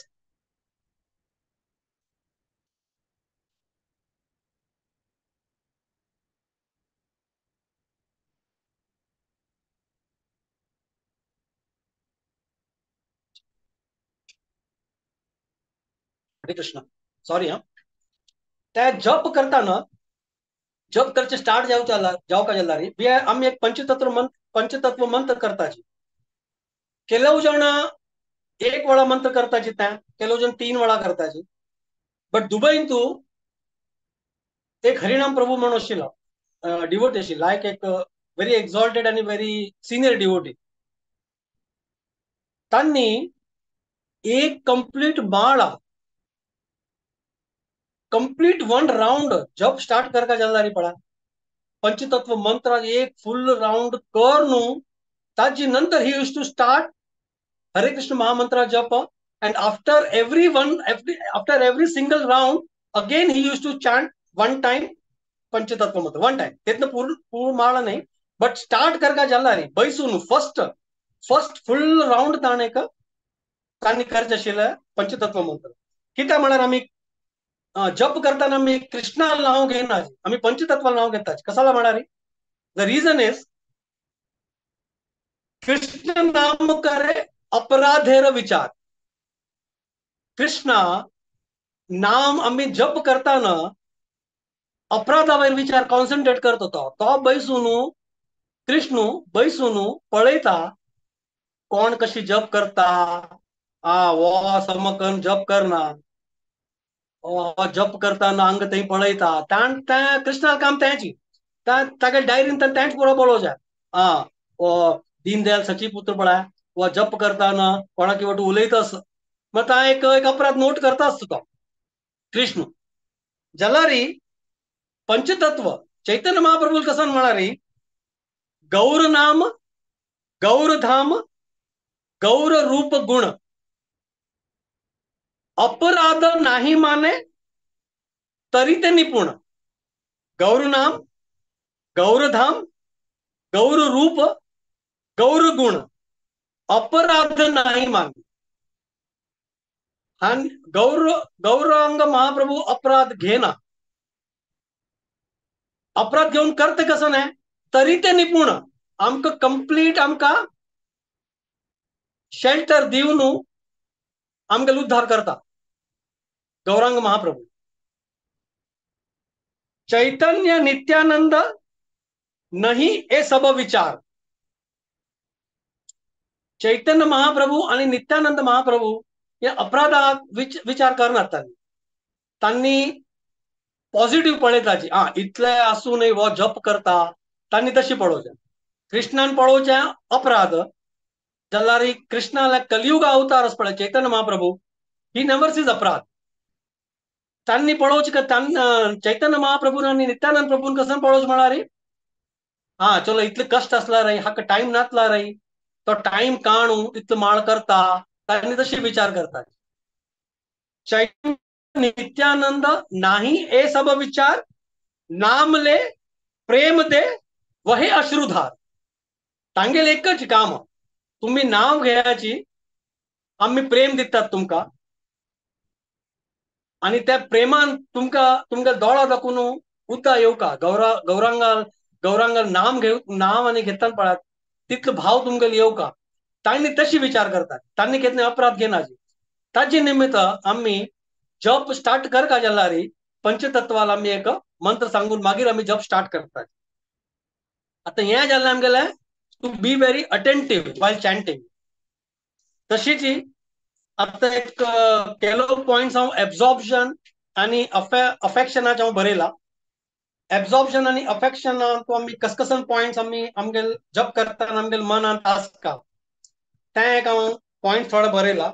हरे कृष्ण, सॉरी हा. त्या जप करताना जप करचे स्टार्ट जावका जाल्यार आमी एक पंचतत्व मंत्र करताची. ಕೆಲವು जण एक वेळा मंत्र करताची, त्या ಕೆಲವು जण 3 वेळा करताची. बट दुबईन तू एक हरिनाम प्रभू म्हणून आशिल्लो डिवोटी आशिल्लो, लायक एक व्हेरी एक्झॉल्टेड आणि व्हेरी सिनियर डिवोटी. तांणी एक कंप्लीट माळा, कंप्लीट 1 राउंड जप स्टार्ट करका जाल्यार पडा पंचतत्व मंत्र एक फुल राउंड कर न्हू, ताजी नंतर he use to start Hare Krishna mahamantra jap, and after every after every single round again he use to chant 1 time Panchatattva mantra, 1 time. तेतनं पूर्ण पूर्ण माळा नाही, बट स्टार्ट करका जाल्यार बैसून फर्स्ट फर्स्ट फुल राउंड ताणें एक तांणी करचें आशिल्लें पंचतत्व मंत्र. कित्याक म्हळ्यार आमी जप करताना आमी कृष्णा नांव घेना, आमी पंचतत्वा नांव घेतात. कसाला म्हळ्यार the reason is Krishna नाम करे अपराधेर विचार. कृष्णा नाम आमी जप करताना अपराधावयर विचार कॉन्सन्ट्रेट करत होतो. तो बैसून कृष्ण बैसून पळयता कोण कशी जप करता, आ वो समकन जप करना, जप करताना अंग थंय पळयता. ताण त्या कृष्णा काम तेंची, तागे डायरीन तेंच पुरो पळोवचें. आ वो दीनदयाल सची पुत्र पळय, वा जप करताना कोणाकी वटू उलयता मग ता एक एक अपराध नोट करता आसता तो कृष्ण. जाल्यार पंचतत्व चैतन्य महाप्रभू कसन म्हळ्यार गौर नाम, गौर धाम, गौर रूप गुण, अपराध नाही माने तरी ते निपुण. गौर नाम, गौर धाम, गौर रूप, गौर गुण, अपराध नाही माने. गौर गौरांग महाप्रभू अपराध घेना, अपराध घेवन करते कसं नाही तरी ते निपुण. आमकां कंप्लीट आमकां शेल्टर दिवन आमगेलो उद्धार करता गौरांग महाप्रभू. चैतन्य नित्यानंद नहीं ए सब विचार. चैतन्य महाप्रभू आणि नित्यानंद महाप्रभू हे अपराधात विचार करनात. तांणी तांणी पॉझिटिव्ह पळयताची, आ इतले आसूनय हो जप करता, तांणी तशी पळोवचें. कृष्णान पळोवचें अपराध जाल्यार कृष्णाला कलियुग अवतार पळय Chaitanya Mahaprabhu he never seize अपराध. तांणी पळोवचें चैतन्य महाप्रभू आनी नित्यानंद प्रभून कसं पळोवचें म्हळ्यार हा चलो इतले कश्ट आसला रे, हाका टायम नातला रे, तो टायम काणू इतलो माळ करता, तांणी तशी विचार करतात. चैतन्य नित्यानंद नाही ए सब विचार, नाम ले प्रेम दे वहे अश्रुधार. तांगेले एकच काम, तुम्ही नाव घेयाची, आम्ही प्रेम दितात तुमका, आणि त्या प्रेमान तुमका तुमका दोळा दाखवून उता येवका. गौरा गौरांगा गौरांगा नाम घेऊ, नाव आणि घेताना पळात तितलो भाव तुमगेलो येवका. तांणी तशी विचार करतात, तांणी केन्ना अपराध घेनाची. ताजे निमित्त आम्ही जप स्टार्ट कर का जाल्यार पंचतत्वाला आमी एक मंत्र सांगून मागीर आमी जप स्टार्ट करतात. आतां हें जालें आमगेलें to be very attentive while chanting. तशीच आतां एक केलो पॉयंट्स हांव एब्जॉर्प्शन आनी अफेक्शनाचे हांव बरयला. एब्जॉर्प्शन आनी अफेक्शनान तो आमी कसकसन पॉयंट्स आमी आमगेले जप करतना आमगेले मनांत आसता, तें एक हांव पॉयंट थोडो बरयला.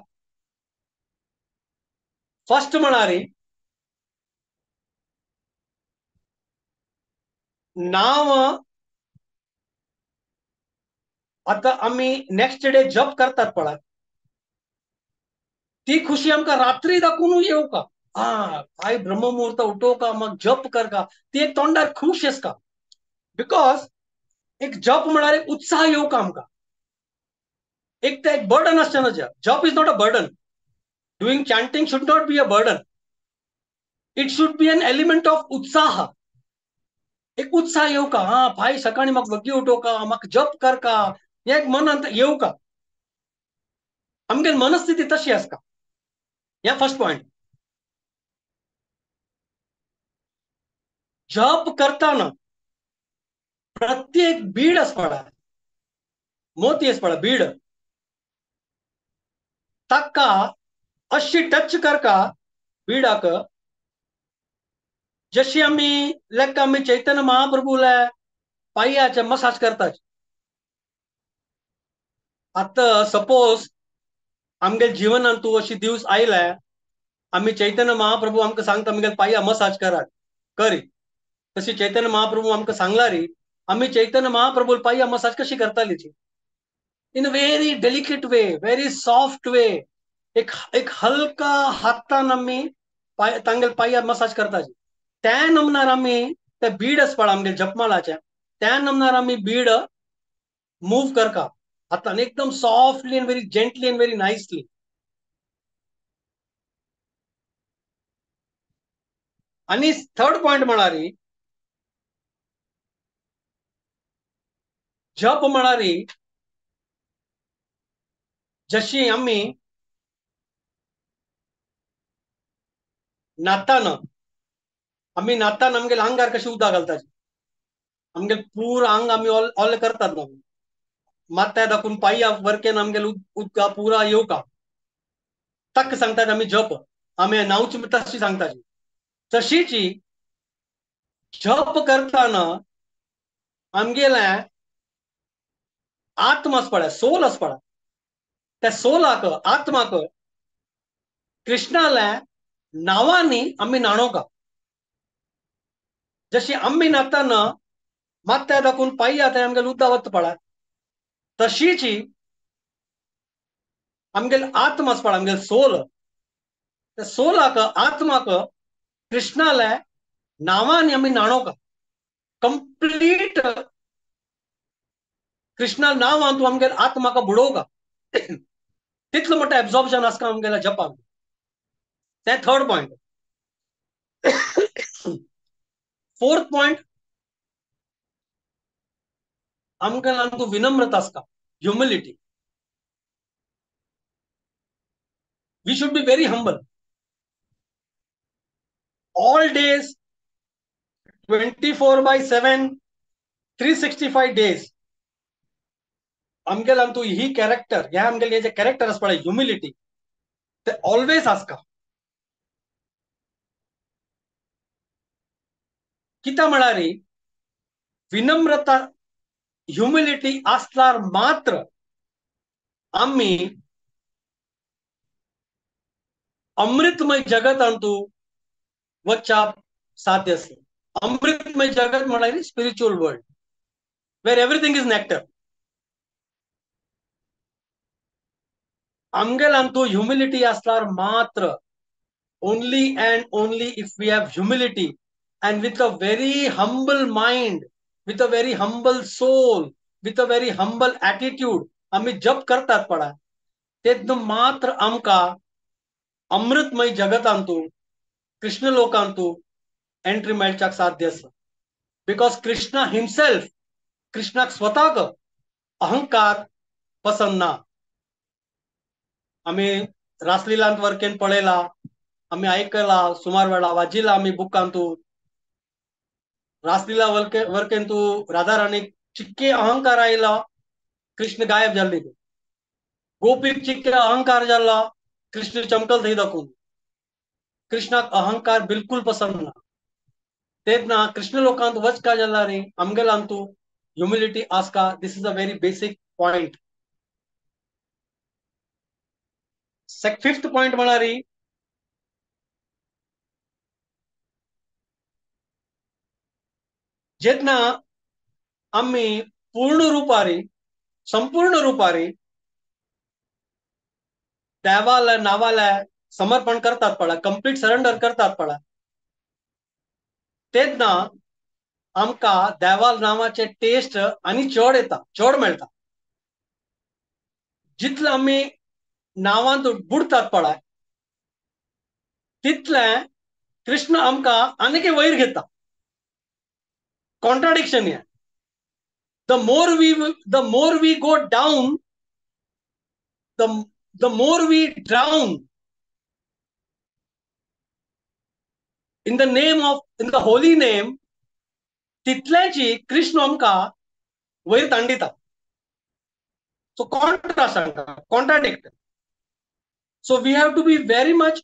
फर्स्ट म्हळ्यार नाव. आतां आमी नेक्स्ट डे जप करतात पळय, ती खुशी आमकां रात्री दाखोवन येवका. आ काय ब्रह्ममुहूर्त उठोवका मग जप करका, ती एक तोंडार खुश आसता. Because एक जप म्हळ्यार एक उत्साह येवका आमकां, एक ते एक बर्डन आसचें ना. जप is not a burden, doing chanting should not be a burden, it should be an element of उत्साह. एक उत्साह येवका, हा भाई सकाळी म्हाका वग्गी उठोवका, म्हाका जप करका, हें एक मनांत येवका. आमगेली मनस्थिती तशी आसता. हें फर्स्ट पॉयंट. जप करताना प्रत्येक बीड आसपा, मोती आसपा बीड, ताका अशी टच करका बीडाक जशी आमी लेख आमी चैतन्य महाप्रभूला पांयाचे मसाज करतात. आतां सपोज आमगे जिवनांत तूं अशी दिवस आयले आमी चैतन्य महाप्रभू आमकां सांगता आमगे पांया मसाज करात करी, तशी चैतन्य महाप्रभू आमकां सांगला री आमी चैतन्य महाप्रभू पांया मसाज कशी करताली? In a very delicate way, very soft way, एक एक हलका हातान आमी तांगेले पांया मसाज करताची. त्या नमनार आमी ते बीड आसपा आमगे जपमालाचे, त्या नमनार आमी बीड मूव करका हातान एकदम softly and very gently and very nicely. आनी थर्ड पॉइंट म्हळ्यार जप म्हळ्यार जशी आमी न्हाताना, आमी न्हाताना आमगेले आंगार कशी उदक घालताची, आमगेले पूर आंग आमी ऑल करतात ना, माथ्या दाखून पांया वरकेन आमगेले उदका पुरा येवका ताका सांगतात आमी जप, आमी नांवची तशी सांगताची. तशीची जप करताना आमगेले आत्मा आसपा, सोल आसपा, त्या सोलाक आत्माक कृष्णाल्या नांवांनी आमी न्हाणोवका. जशी आमी न्हाताना माथ्या दाखून पांया थंय आमगेले उदक वता पळय, तशीची आमगेले आत्मा आसपा, आमगेले सोल, त्या सोलाक आत्माक कृष्णाल्या नांवांनी आमी न्हाणोवका. कंप्लीट कृष्णा नांवान तूं आमगेले आत्माक बुडोवका, तितलो मोठो एब्जॉर्प्शन आसता आमगेल्या जपान. तें थर्ड पॉइंट. फोर्थ पॉइंट, आमकां तूं विनम्रता आसता, humility. We should be very humble all days, 24/7, 365 days. आमगेले तूं ही कॅरेक्टर, ह्या आमगेले जे कॅरेक्टर आसता पळय ह्युमिलिटी, ते ऑलवेज आसता. कित्याक म्हळ्यार विनम्रता ह्युमिलिटी आसल्यार मात्र आमी अमृतमय जगतांतू वच्चाप साध्य आसता. अमृतमय जगत म्हळ्यार spiritual world where everything is nectar. आमगेल्यांतू humility आसल्यार मात्र, only and only if we have humility and with a very humble mind, with a very humble soul, with a very humble attitude आमी जप करतात पळय, तेन्ना मात्र आमकां अमृतमय जगतांतू कृष्ण लोकांतू एंट्री मेळच्याक साध्य आसा. Because Krishna himself, कृष्णाक स्वताक अहंकार पसंद ना. आमी रासलीलांत वर्केन पळयला, आमी आयकला सुमार वेळा, वाजिला आमी बुकांतू रासलीला वर्केन तूं राधा राणीक चिक्के अहंकार आयला, कृष्ण गायब जाल्ली. गोपीक चिक्के अहंकार जाला, कृष्ण चमकल थंय दाखोवन. कृष्णाक अहंकार बिलकुल पसंद ना. तेन्ना कृष्ण लोकांत वचका जाला रे आमगेल्यांतू humility आसका. This is a very basic point. Fifth point म्हळ्यार जेन्ना आमी पूर्ण रुपारी संपूर्ण रुपारी देवाला नावाला समर्पण करतात पळय, कंप्लीट सरेंडर करतात पळय, तेन्ना आमकां देवाल नावाचे टेस्ट आनी चड येता, चड मेळटा. जितले आमी नावांत बुडतात पळय तितले कृष्ण आमकां आनीक वयर घेता. कॉन्ट्राडिक्शन हें. The more we go down, the more we drown in the name of, in the holy name, तितल्याची Krishna आमकां वयर तांडिता. सो कॉन्ट्रास्ट आमकां, contradict. So we have to be very much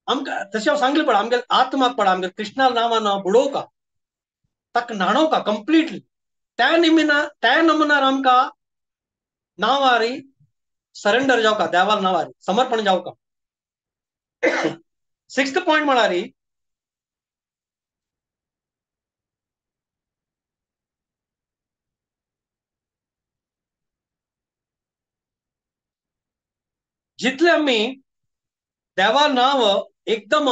आमकां तशें हांव सांगलें पळय, आमगेले आत्माक पळय, आमगेले कृष्णा नांवान बुडोवका, ताका न्हाणोवका कंप्लिटली. त्या निमिना त्या नमुनार आमकां नांवारी सरेंडर जावका, देवाल नांवारी समर्पण जावका. सिक्स्थ पॉयंट म्हळ्यार जितले आमी देवा नांव एकदम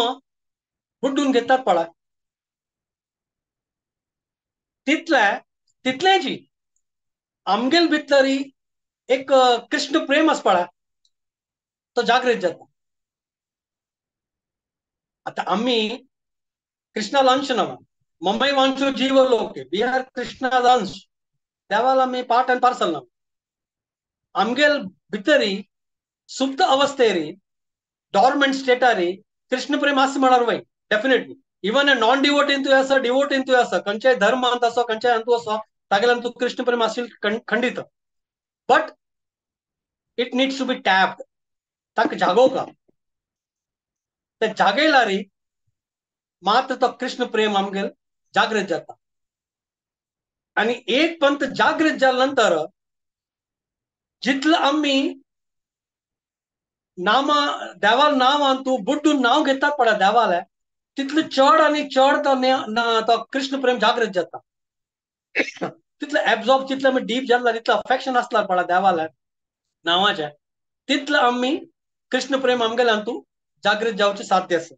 बुड्डून घेतात पळय तितले तितलेंची आमगेल भितरी एक कृष्ण प्रेम आसा पळय तो जागृत जाता. आतां आमी कृष्णाल अंश नवा, ममय वांशो जीव लोके, we are कृष्णाल अंश, देवाल आमी पार्ट अँड पार्सल ना. आमगेल भितरी सुप्त अवस्थेरी डॉर्मेंट स्टेटारी कृष्ण प्रेम आसा म्हळ्यार वय definitely. Even a non devotee इंतू आसा, डिवोट इंतू आसा, खंयच्याय धर्मांत आसो, खंयच्याय अंतू आसो, तागेल्यान तूं कृष्ण प्रेम आशिल खंडीत. But it needs to be tapped. ताका जागोवका, ते जागयलारी मात्र तो कृष्ण प्रेम आमगेल जागृत जाता. आनी एक पंथ जागृत जाल्या नंतर जितलं आमी नामा देवाल नांवान तूं बुड्डून नांव घेतात पळय देवाले, तितले चड आनी चड तो कृष्ण प्रेम जागृत जाता. तितले एब्जॉर्ब, जितले आमी डीप जाल्ला, तितलें अफेक्शन आसला पळय देवाले नांवाचें, तितले आमी कृष्ण प्रेम आमगेल्यान तूं जागृत जावचें साध्य आसा.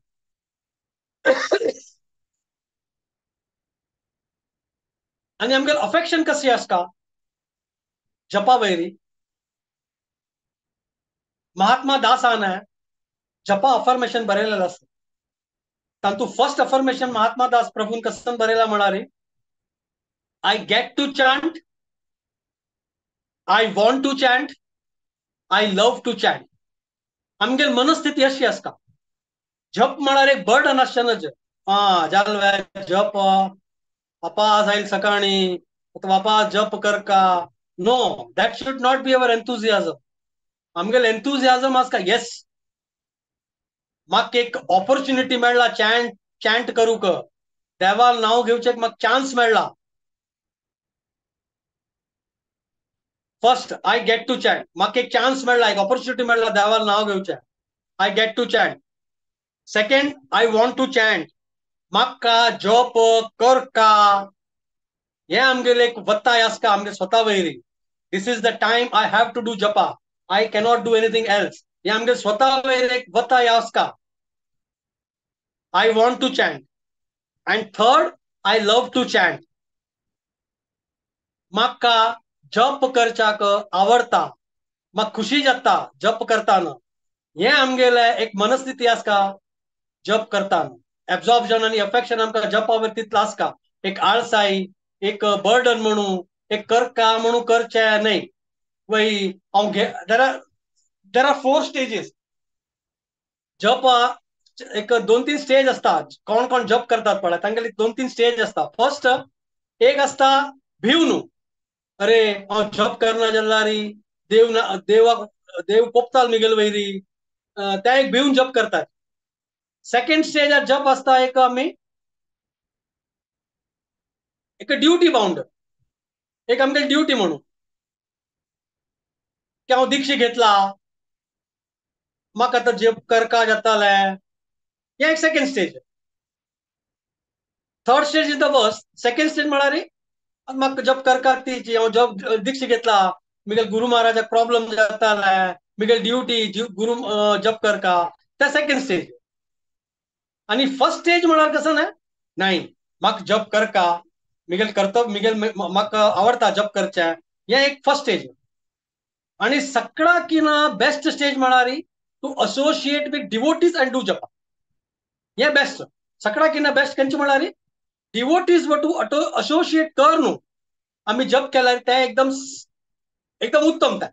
आनी आमगेलें अफेक्शन कशें आसता जपा वयरी. महात्मा दासान जपा अफर्मेशन बरयलेलें आसा. तातूंत फर्स्ट अफर्मेशन महात्मा दास प्रभून कसन बरयला म्हळ्यार I get to chant, I want to chant, I love to chant. आमगेली मनस्थिती अशी आसता. जप म्हळ्यार एक बर्डन आसचें न्हय. आं जालें जप वापास आयल सकाळीं वापास जप करका. No, that should not be our enthusiasm. आमगेले एन्थुजियाजम आसता येस म्हाका एक ऑपॉर्च्युनिटी मेळ्ळा चॅन्ट चॅन्ट करूंक, देवाल नांव घेवचें म्हाका चान्स मेळ्ळा. First I get to chant, म्हाका एक चान्स मेळ्ळा, एक ऑपॉर्च्युनिटी मेळ्ळा देवाल नांव घेवचें, I get to chant. Second, I want to chant, म्हाका जप करका, हें आमगेलें एक वत्ताय आसता आमगे स्वता वयरी. This is the time I have to do japa, I cannot do anything else. हें आमगे स्वता वयर एक वत्ताय आसता. I want to chant. And third, I love to chant, म्हाका जप करच्याक आवडटा, म्हाका खुशी जाता जप करताना. हें आमगेलें एक मनस्थिती आसता जप करताना. एब्जॉर्बशन आनी अफेक्शन आमकां जपा वयर तितलो आसता. एक आळसाय, एक बर्डन म्हणू, एक करका म्हणू करचें न्हय. वय हांव घे there are 4 stages जप. एक 2-3 स्टेज आसता. कोण कोण जप करतात पळय तांगेली 2-3 स्टेज आसता. फर्स्ट एक आसता भीव न्हू, अरे हांव जप करना जाल्यार देव ना, देवाक देव कोपताल मिगेल वयरी, त्या एक भिवन जप करतात. सेकंड स्टेजार जप आसता एक आमी एक ड्युटी बाउंड, एक आमगेली ड्युटी म्हणून की हांव दीक्षा घेतला म्हाका आतां जप करका जातालें, हें एक second stage. Third stage is the worst. Second stage म्हळ्यार म्हाका जप करका ती हांव जप दीक्षा घेतला, मिगेल गुरु महाराजाक प्रॉब्लम जातालें, मिगेल ड्युटी गुरु जप करका, त्या सेकंड स्टेज. आनी फर्स्ट स्टेज म्हळ्यार कसं ना, नाही म्हाका जप करका, मिगेल कर्तव्य, मिगेल म्हाका आवडटा जप करचें, हें एक फर्स्ट स्टेज. आनी सगळ्या किना बेस्ट स्टेज म्हळ्यार to associate with devotees and do japa, हें बेस्ट. सगळ्या किना बेस्ट खंयचें म्हळ्यार डिवोटीज व टू असोसिएट कर न्हू आमी जप केल्यार तें एकदम एकदम उत्तम. तें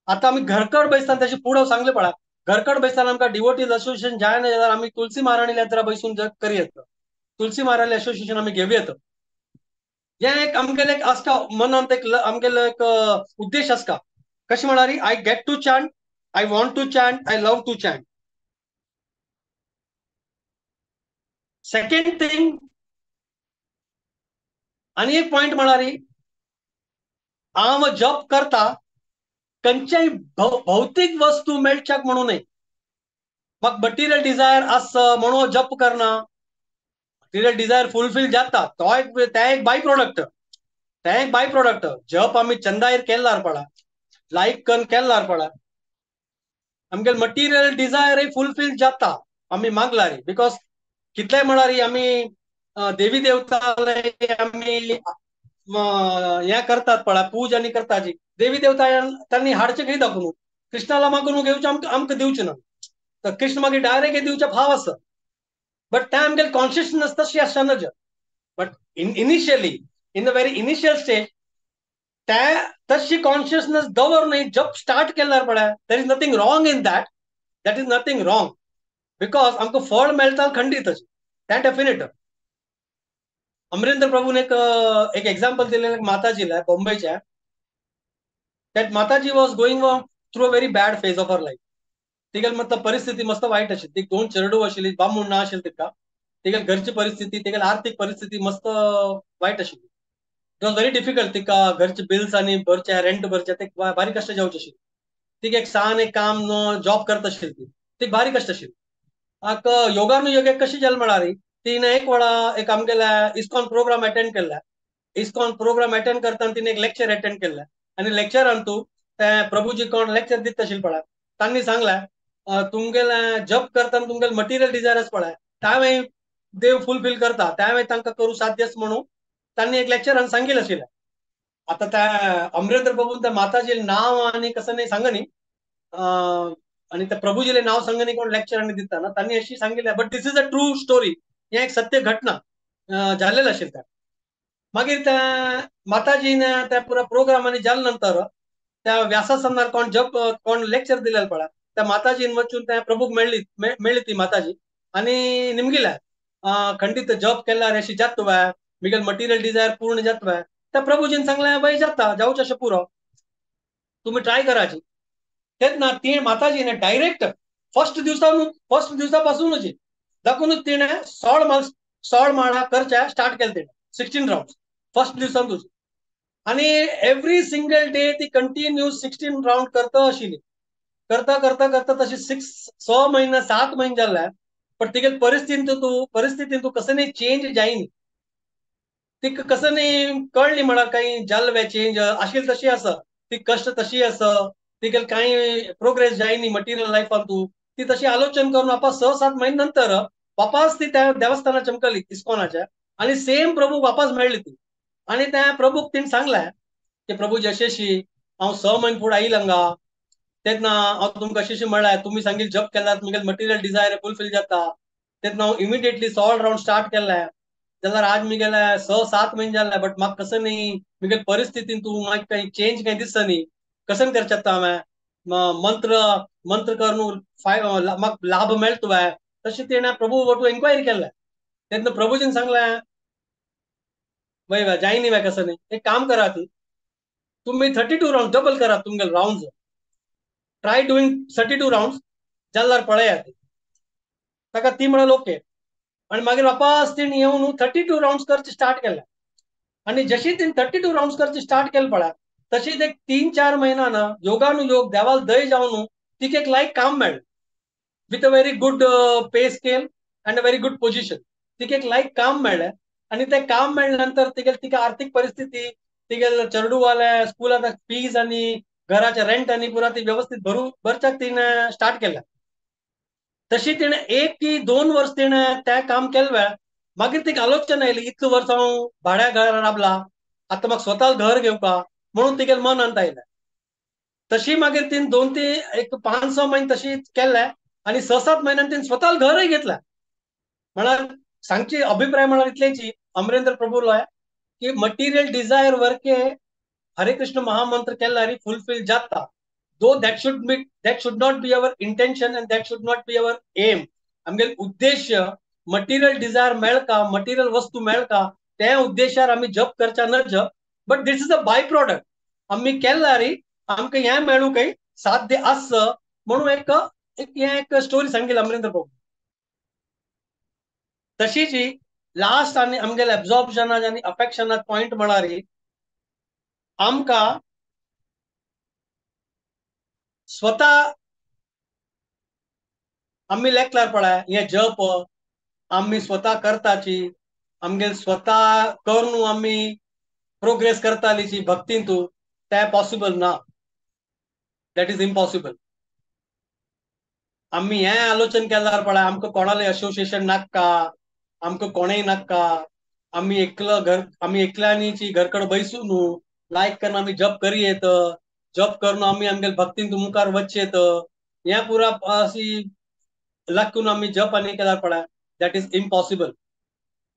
आतां आमी घरकड बैसतना तेजे फुडें सांगलें पळय, घरकड बैसतना आमकां डिवोटीज असोसिएशन जायना जाल्यार आमी तुलसी महाराणी लेत्रा बैसून जप करी येता. तुलसी महाराज असोसिएशन आमी घेवया. हें एक आमगेलें एक आसता मनांत, एक आमगेलो एक उद्देश आसता. कशें म्हळ्यार I get to chant, I want to chant, I love to chant. Second thing आनी एक पॉयंट म्हळ्यार हांव जप करता खंयच्याय भौतीक वस्तू मेळच्याक म्हणू न्हय. म्हाका मटिरियल डिझायर आस म्हणून जप करना. मटिरियल डिझायर फुलफील जाता, तो एक तें एक बाय प्रोडक्ट, तें एक बाय प्रोडक्ट. जप आमी चंदायर केल्लार पडा, लायक करून केल्लार पडा, आमगेले मटिरियल डिझायर फुलफील जाता आमी मागलारी. Because कितलें म्हळ्यार आमी देवी देवता आमी हें करतात पळय, पूज आनी करता जी देवी देवता तांणी हाडचें खंय दाखोवन कृष्णाला मागून घेवचें, आमकां आमकां दिवचें ना. तर कृष्ण मागीर डायरेक्ट दिवचें भाव आसा. बट त्या आमगेले कॉन्शियसनेस तशी आसता नज. But initially in the very initial stage त्या तशी कॉन्शियसनेस दवर न्हय. जप स्टार्ट केल्यार पळय there is nothing wrong in that, that is nothing wrong, because आमकां फळ मेळटा खंडीत अशें, तें डेफिनेट. अमरेंद्र प्रभून एक एक एक्झाम्पल दिलें माताजीला बॉम्बेच्या. That Mataji was going through a very bad phase of her life. तिगेली मतलब परिस्थिती मस्त वायट आशिल्ली. तिका दोन चेरडूं आशिल्ली, बामूण ना आशिल्लें तिका. तिगेली घरची परिस्थिती, तिगेली आर्थीक परिस्थिती मस्त वायट आशिल्ली. It was very difficult. तिका घरचे बिल्स आनी भरचे, रेंट भरचे, ते भारी कश्ट जावचे आशिल्ले. तिका एक सान एक काम जॉब करता आशिल्ली ती, तिका भारी कश्ट आशिल्ले. आक योगानुयोग एक कशी जाली म्हळ्यार तिणें एक वेळा एक आमगेल्या इस्कॉन प्रोग्राम अटेंड केल्ले. इस्कॉन प्रोग्राम अटेंड करतना तिणें एक लेक्चर अटेंड केल्लें आनी लेक्चरान तूं ते प्रभुजी कोण लेक्चर दिता आशिल्ले पळय, तांणी सांगलें तुमगेलें जप करतना तुमगेलें मटिरियल डिझायर्स पळय त्यावेळी देव फुलफील करता, त्यावेळी तांकां करूं साध्यच म्हणून तांणी एक लेक्चरान सांगिल्लें आशिल्लें. आतां त्या अमरेंद्र प्रभून त्या माताजीलें नांव आनी कसं न्ही सांगनी आनी त्या प्रभुजीलें नांव सांगनी कोण लेक्चर आनी दिता ना, तांणी अशी सांगिल्लें. But this is a true story, हें एक सत्य घटना जाल्लें आशिल्लें. त्या मागीर त्या माताजीन त्या पुरा प्रोग्रामांनी जाले नंतर त्या व्यासासनार कोण जप कोण लेक्चर दिलें पळय, त्या माताजीन वचून त्या प्रभूक मेळ्ळी, मेळ्ळी ती माताजी आनी निमगिल्या खंडीत जप केल्यार अशी जाता बाय, मिगेल मटिरियल डिझायर पूर्ण जाता बाय. त्या प्रभुजीन सांगलें बाय जाता, जावचें अशें पुरो, तुमी ट्राय कराची. तेन्ना ती माताजीने डायरेक्ट फर्स्ट दिवसा फर्स्ट दिवसा पासूनच दाखोवनूच तिणें 16 माळा करच्या स्टार्ट केलें तिणें, 16 रावंड फर्स्ट दिवसांतूच. आनी एवरी सिंगल डे ती कंटिन्यू 16 रावंड करता आशिल्ली. करता करता करता तशी 6 महिने 7 महिने जाले, पण तिगेली परिस्थितीन तूं कसं न्ही चेंज जायनी. तिका कसं न्ही कळ्ळी म्हळ्यार काही जाल्ले चेंज आशिल्ली तशी आसा, ती कश्ट तशी आसा, तिगेली कांय प्रोग्रेस जायनी मटिरियल लायफान तूं. ती तशी आलोचन करून वापस 6-7 महिने नंतर वापस ती त्या देवस्थानार चमकली इस्कॉनाच्या आनी सेम प्रभूक वापस मेळ्ळी ती. आनी त्या प्रभूक तिणें सांगलें की प्रभू जशेशी हांव 6 म्हयने फुडें आयिल्लें हांगा, तेन्ना हांव तुमकां अशें म्हळ्यार तुमी सांगिल्लें जप केल्यार तुमगेलें मटिरियल डिझायर फुलफील जाता, तेन्ना हांव इमिडिएटली 16 रावंड स्टार्ट केलें. जाल्यार आज मुगेले 6-7 म्हयने जाले, बट म्हाका कसं न्ही मुगेले परिस्थितीन तूं म्हाका कांय चेंज कांय दिसता न्ही, कसं करचें आतां हांवें मंत्र मंत्र करून म्हाका लाभ मेळटा बाय. तशें तिणें प्रभू वटू एन्क्वायरी केल्लें. तेन्ना प्रभूजीन सांगलें वय वय जायनी बाय कसं न्ही, एक काम करा ती तुमी 32 रावंड डबल करा तुमगेले रावंड, ट्राय डुईंग 32 रावंड जाल्यार पळयात. ताका ती म्हळ्यार ओके. आनी मागीर वापस तिणें येवन 32 रावंड करचे स्टार्ट केलें. आनी जशी तिणें 32 रावंड करचे स्टार्ट केलें पळय तशीच एक 3-4 म्हयन्यान योगानुयोग देवाल दय जावन तिका एक लायक काम मेळ्ळें with a very good pay scale and a very good position. तिका एक लायक काम मेळ्ळें आनी तें काम मेळ्ळे नंतर तिगेली तिका आर्थीक परिस्थिती, तिगेले चेडूवाले स्कुलांत फीज आनी घराचें रेंट आनी पुरा ती व्यवस्थीत भरच्याक तिणें स्टार्ट केलें. तशी तिणें 1 की 2 वर्स तिणें तें काम केलें. मागीर तिका आलोचना आयली इतलें वर्स हांव भाड्या घरा राबला, आतां म्हाका स्वता घर घेवपा म्हणून तिगेलें मनांत आयलें. तशी मागीर तिणें 2-3 एक 5-6 म्हयने तशी केलें आनी 6-7 म्हयन्यान तिणें स्वता घरय घेतलें. म्हळ्यार सांगची अभिप्राय म्हळ्यार इतलेंची अमरेंद्र प्रभूलो की मटिरियल डिझायर वर्के हरे कृष्ण महामंत्र केल्यार फुलफील जाता. Though that should not be our intention and that should not be our aim. आमगेले उद्देश्य मटेरियल डिझायर मेळका, मटेरियल वस्तू मेळका ते उद्देशार आमी जप करच्या न जप, but this is a by product. आमी केल्ला रे आमकां हें मेळूं काही साध्य आस म्हणून एक एक एक स्टोरी सांगितली अमरेंद्र प्रभू. तशीच लास्ट आनी आमगेले एब्जॉर्प्शनाक आनी अफेक्शनाक पॉयंट म्हळ्यार आमकां स्वता आमी लेखल्यार पळय हे जप आमी स्वता करताची, आमगेले स्वता करून आमी प्रोग्रेस करतालीची भक्तींतू, ते पॉसिबल ना, that is impossible. आमी हे आलोचन केल्यार पळय आमकां कोणाले असोसिएशन नाका, आमकां कोणेय नाका, आमी एकलो घर, आमी एकल्यांनीची घरकड बैसून न्हू लायक करून आमी जप करी येत, जप करून आमी आमगेले भक्तीन मुखार वचयेत, हें पुरा अशी लागून आमी जप आनी केल्यार पळय that is impossible.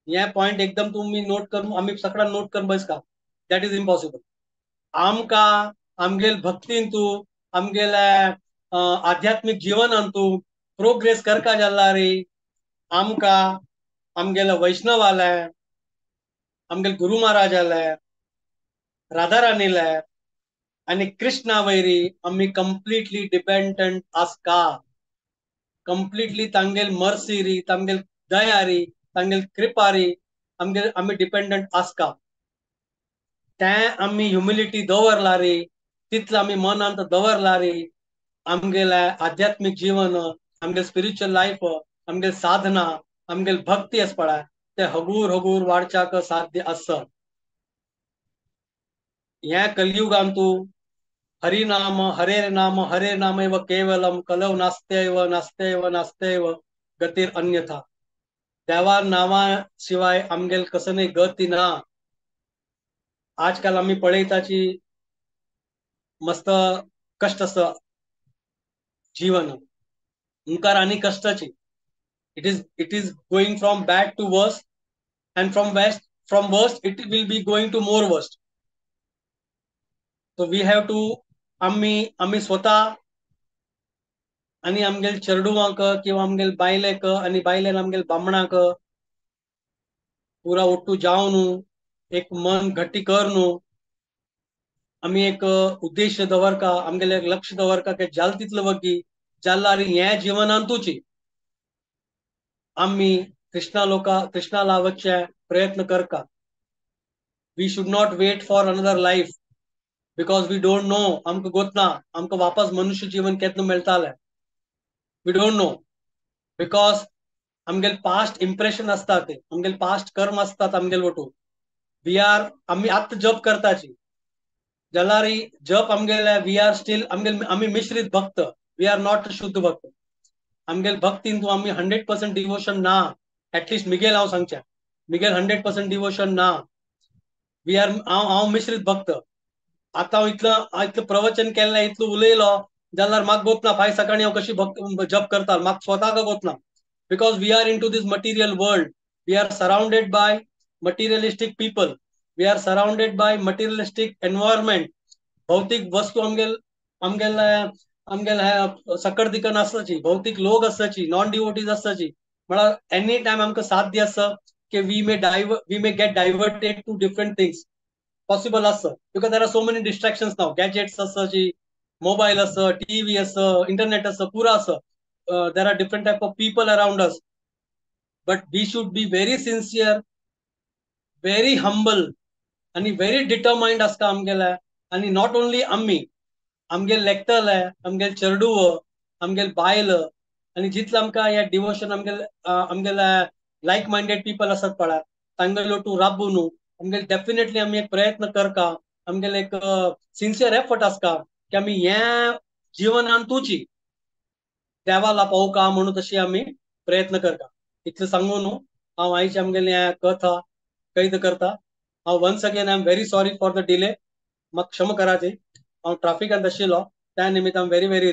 हे पॉयंट एकदम तुमी नोट करून आमी सगळ्यां नोट करून बसका, that is impossible. आमकां आमगेल भक्तींतू आमगेले आध्यात्मीक जीवनांतू प्रोग्रेस करका जाल्यार आमकां आमगेले वैष्णव आले, आमगेले गुरु महाराज आले, राधा राणीले आनी कृष्णा वयरी आमी कंप्लिटली डिपेंडंट आसका. कंप्लिटली तांगेल मर्सी री, तांगेल दया री, तांगेल कृपा री आमगेल आमी डिपेंडंट आसका. तें आमी ह्युमिलिटी दवरला री, तितलें आमी मनांत दवरला री, आमगेले आध्यात्मीक जीवन, आमगेले स्पिरिच्युअल लायफ, आमगेले साधना, आमगेले भक्ती आसा पळय ते हगूर हगूर वाडच्याक साध्य आसा. ह्या कलयुगांतू हरिनाम हरे नाम हरे नामैव केवलम कलौ नास्त्यैव नास्त्यैव नास्त्यैव गतीर अन्यथा. देवा नावा शिवाय आमगेल कसनय गती ना. आजकाल आमी पळयताची मस्त कष्ट आसा जीवन, मुखार आनी कष्टाची. It is going from bad to worse and from worst it will be going to more worst. So we have to आमी आमी स्वता आनी आमगेल चेडवांक किंवा आमगेल बायलेक आनी बायलेन आमगेल बामणाक पुरा ओट्टू जावन एक मन घट्टी कर न्हू आमी एक उद्देश दवरका, आमगेले एक लक्ष दवरका की जाल तितलो वगी जाल्यार हें जिवनांतूची आमी कृष्णा लोका कृष्णा लावचे प्रयत्न करका. We should not wait for another life because we don't know, आमकां गोतना आमकां वापस मनुष्य जीवन केन्ना मेळटालें, we don't know. Because आमगेले पास्ट इम्प्रेशन आसता ते, आमगेले पास्ट कर्म आसतात आमगेले वटू. We are आमी आत्तां जप करताची जाल्यार जप आमगेले we are still आमगेले आमी मिश्रीत भक्त, we are not शुद्ध भक्त. आमगेले भक्तीन तूं आमी 100% डिवोशन ना, एटलिस्ट मिगेल हांव सांगचें मिगेल 100% डिवोशन ना. We are हांव हांव मिश्रीत भक्त. आतां हांव इतलो इतलें प्रवचन केल्लें, इतलो उलयलो जाल्यार म्हाका गोतना फायज सकाळीं हांव कशी भक्त जप करता म्हाका स्वताक गोतना. Because we are into this material world, we are surrounded by materialistic people, we are surrounded by materialistic environment. भौतिक वस्तू आमगेल आमगेले आमगेले सकट दिकन आसताची, भौतिक लोक आसताची, नॉन डिवोटीज आसताची. म्हळ्यार एनी टायम आमकां साध्य आसा की we may get diverted to different things, possible आसा. Because there are so many distractions now, gadgets आसाची, मोबायल आसा, टीव्ही आसा, इंटरनेट आसा, पुरा आसा. There are different type of people around us, but we should be very sincere, very humble आनी very determined आसता आमगेले. आनी not only आमी, आमगेले लेखतले, आमगेले चेडूव, आमगेले बायल आनी जितले आमकां हे डिवोशन आमगेले आमगेले लायक मायंडेड पीपल आसात पळय तांगेलो टू राबू न्हू आमगेले डेफिनेटली आमी एक प्रयत्न करका, आमगेले एक सिन्सियर एफर्ट आसता की आमी हें जिवनांतूची देवाला पावका म्हणून तशी आमी प्रयत्न करता. इतलें सांगून न्हू हांव आयची आमगेली कथा कैद करता. हांव once again I am very sorry for the delay, म्हाका क्षमा कराची. हांव ट्राफिकांत आशिल्लो त्या निमित्तान व्हेरी व्हेरी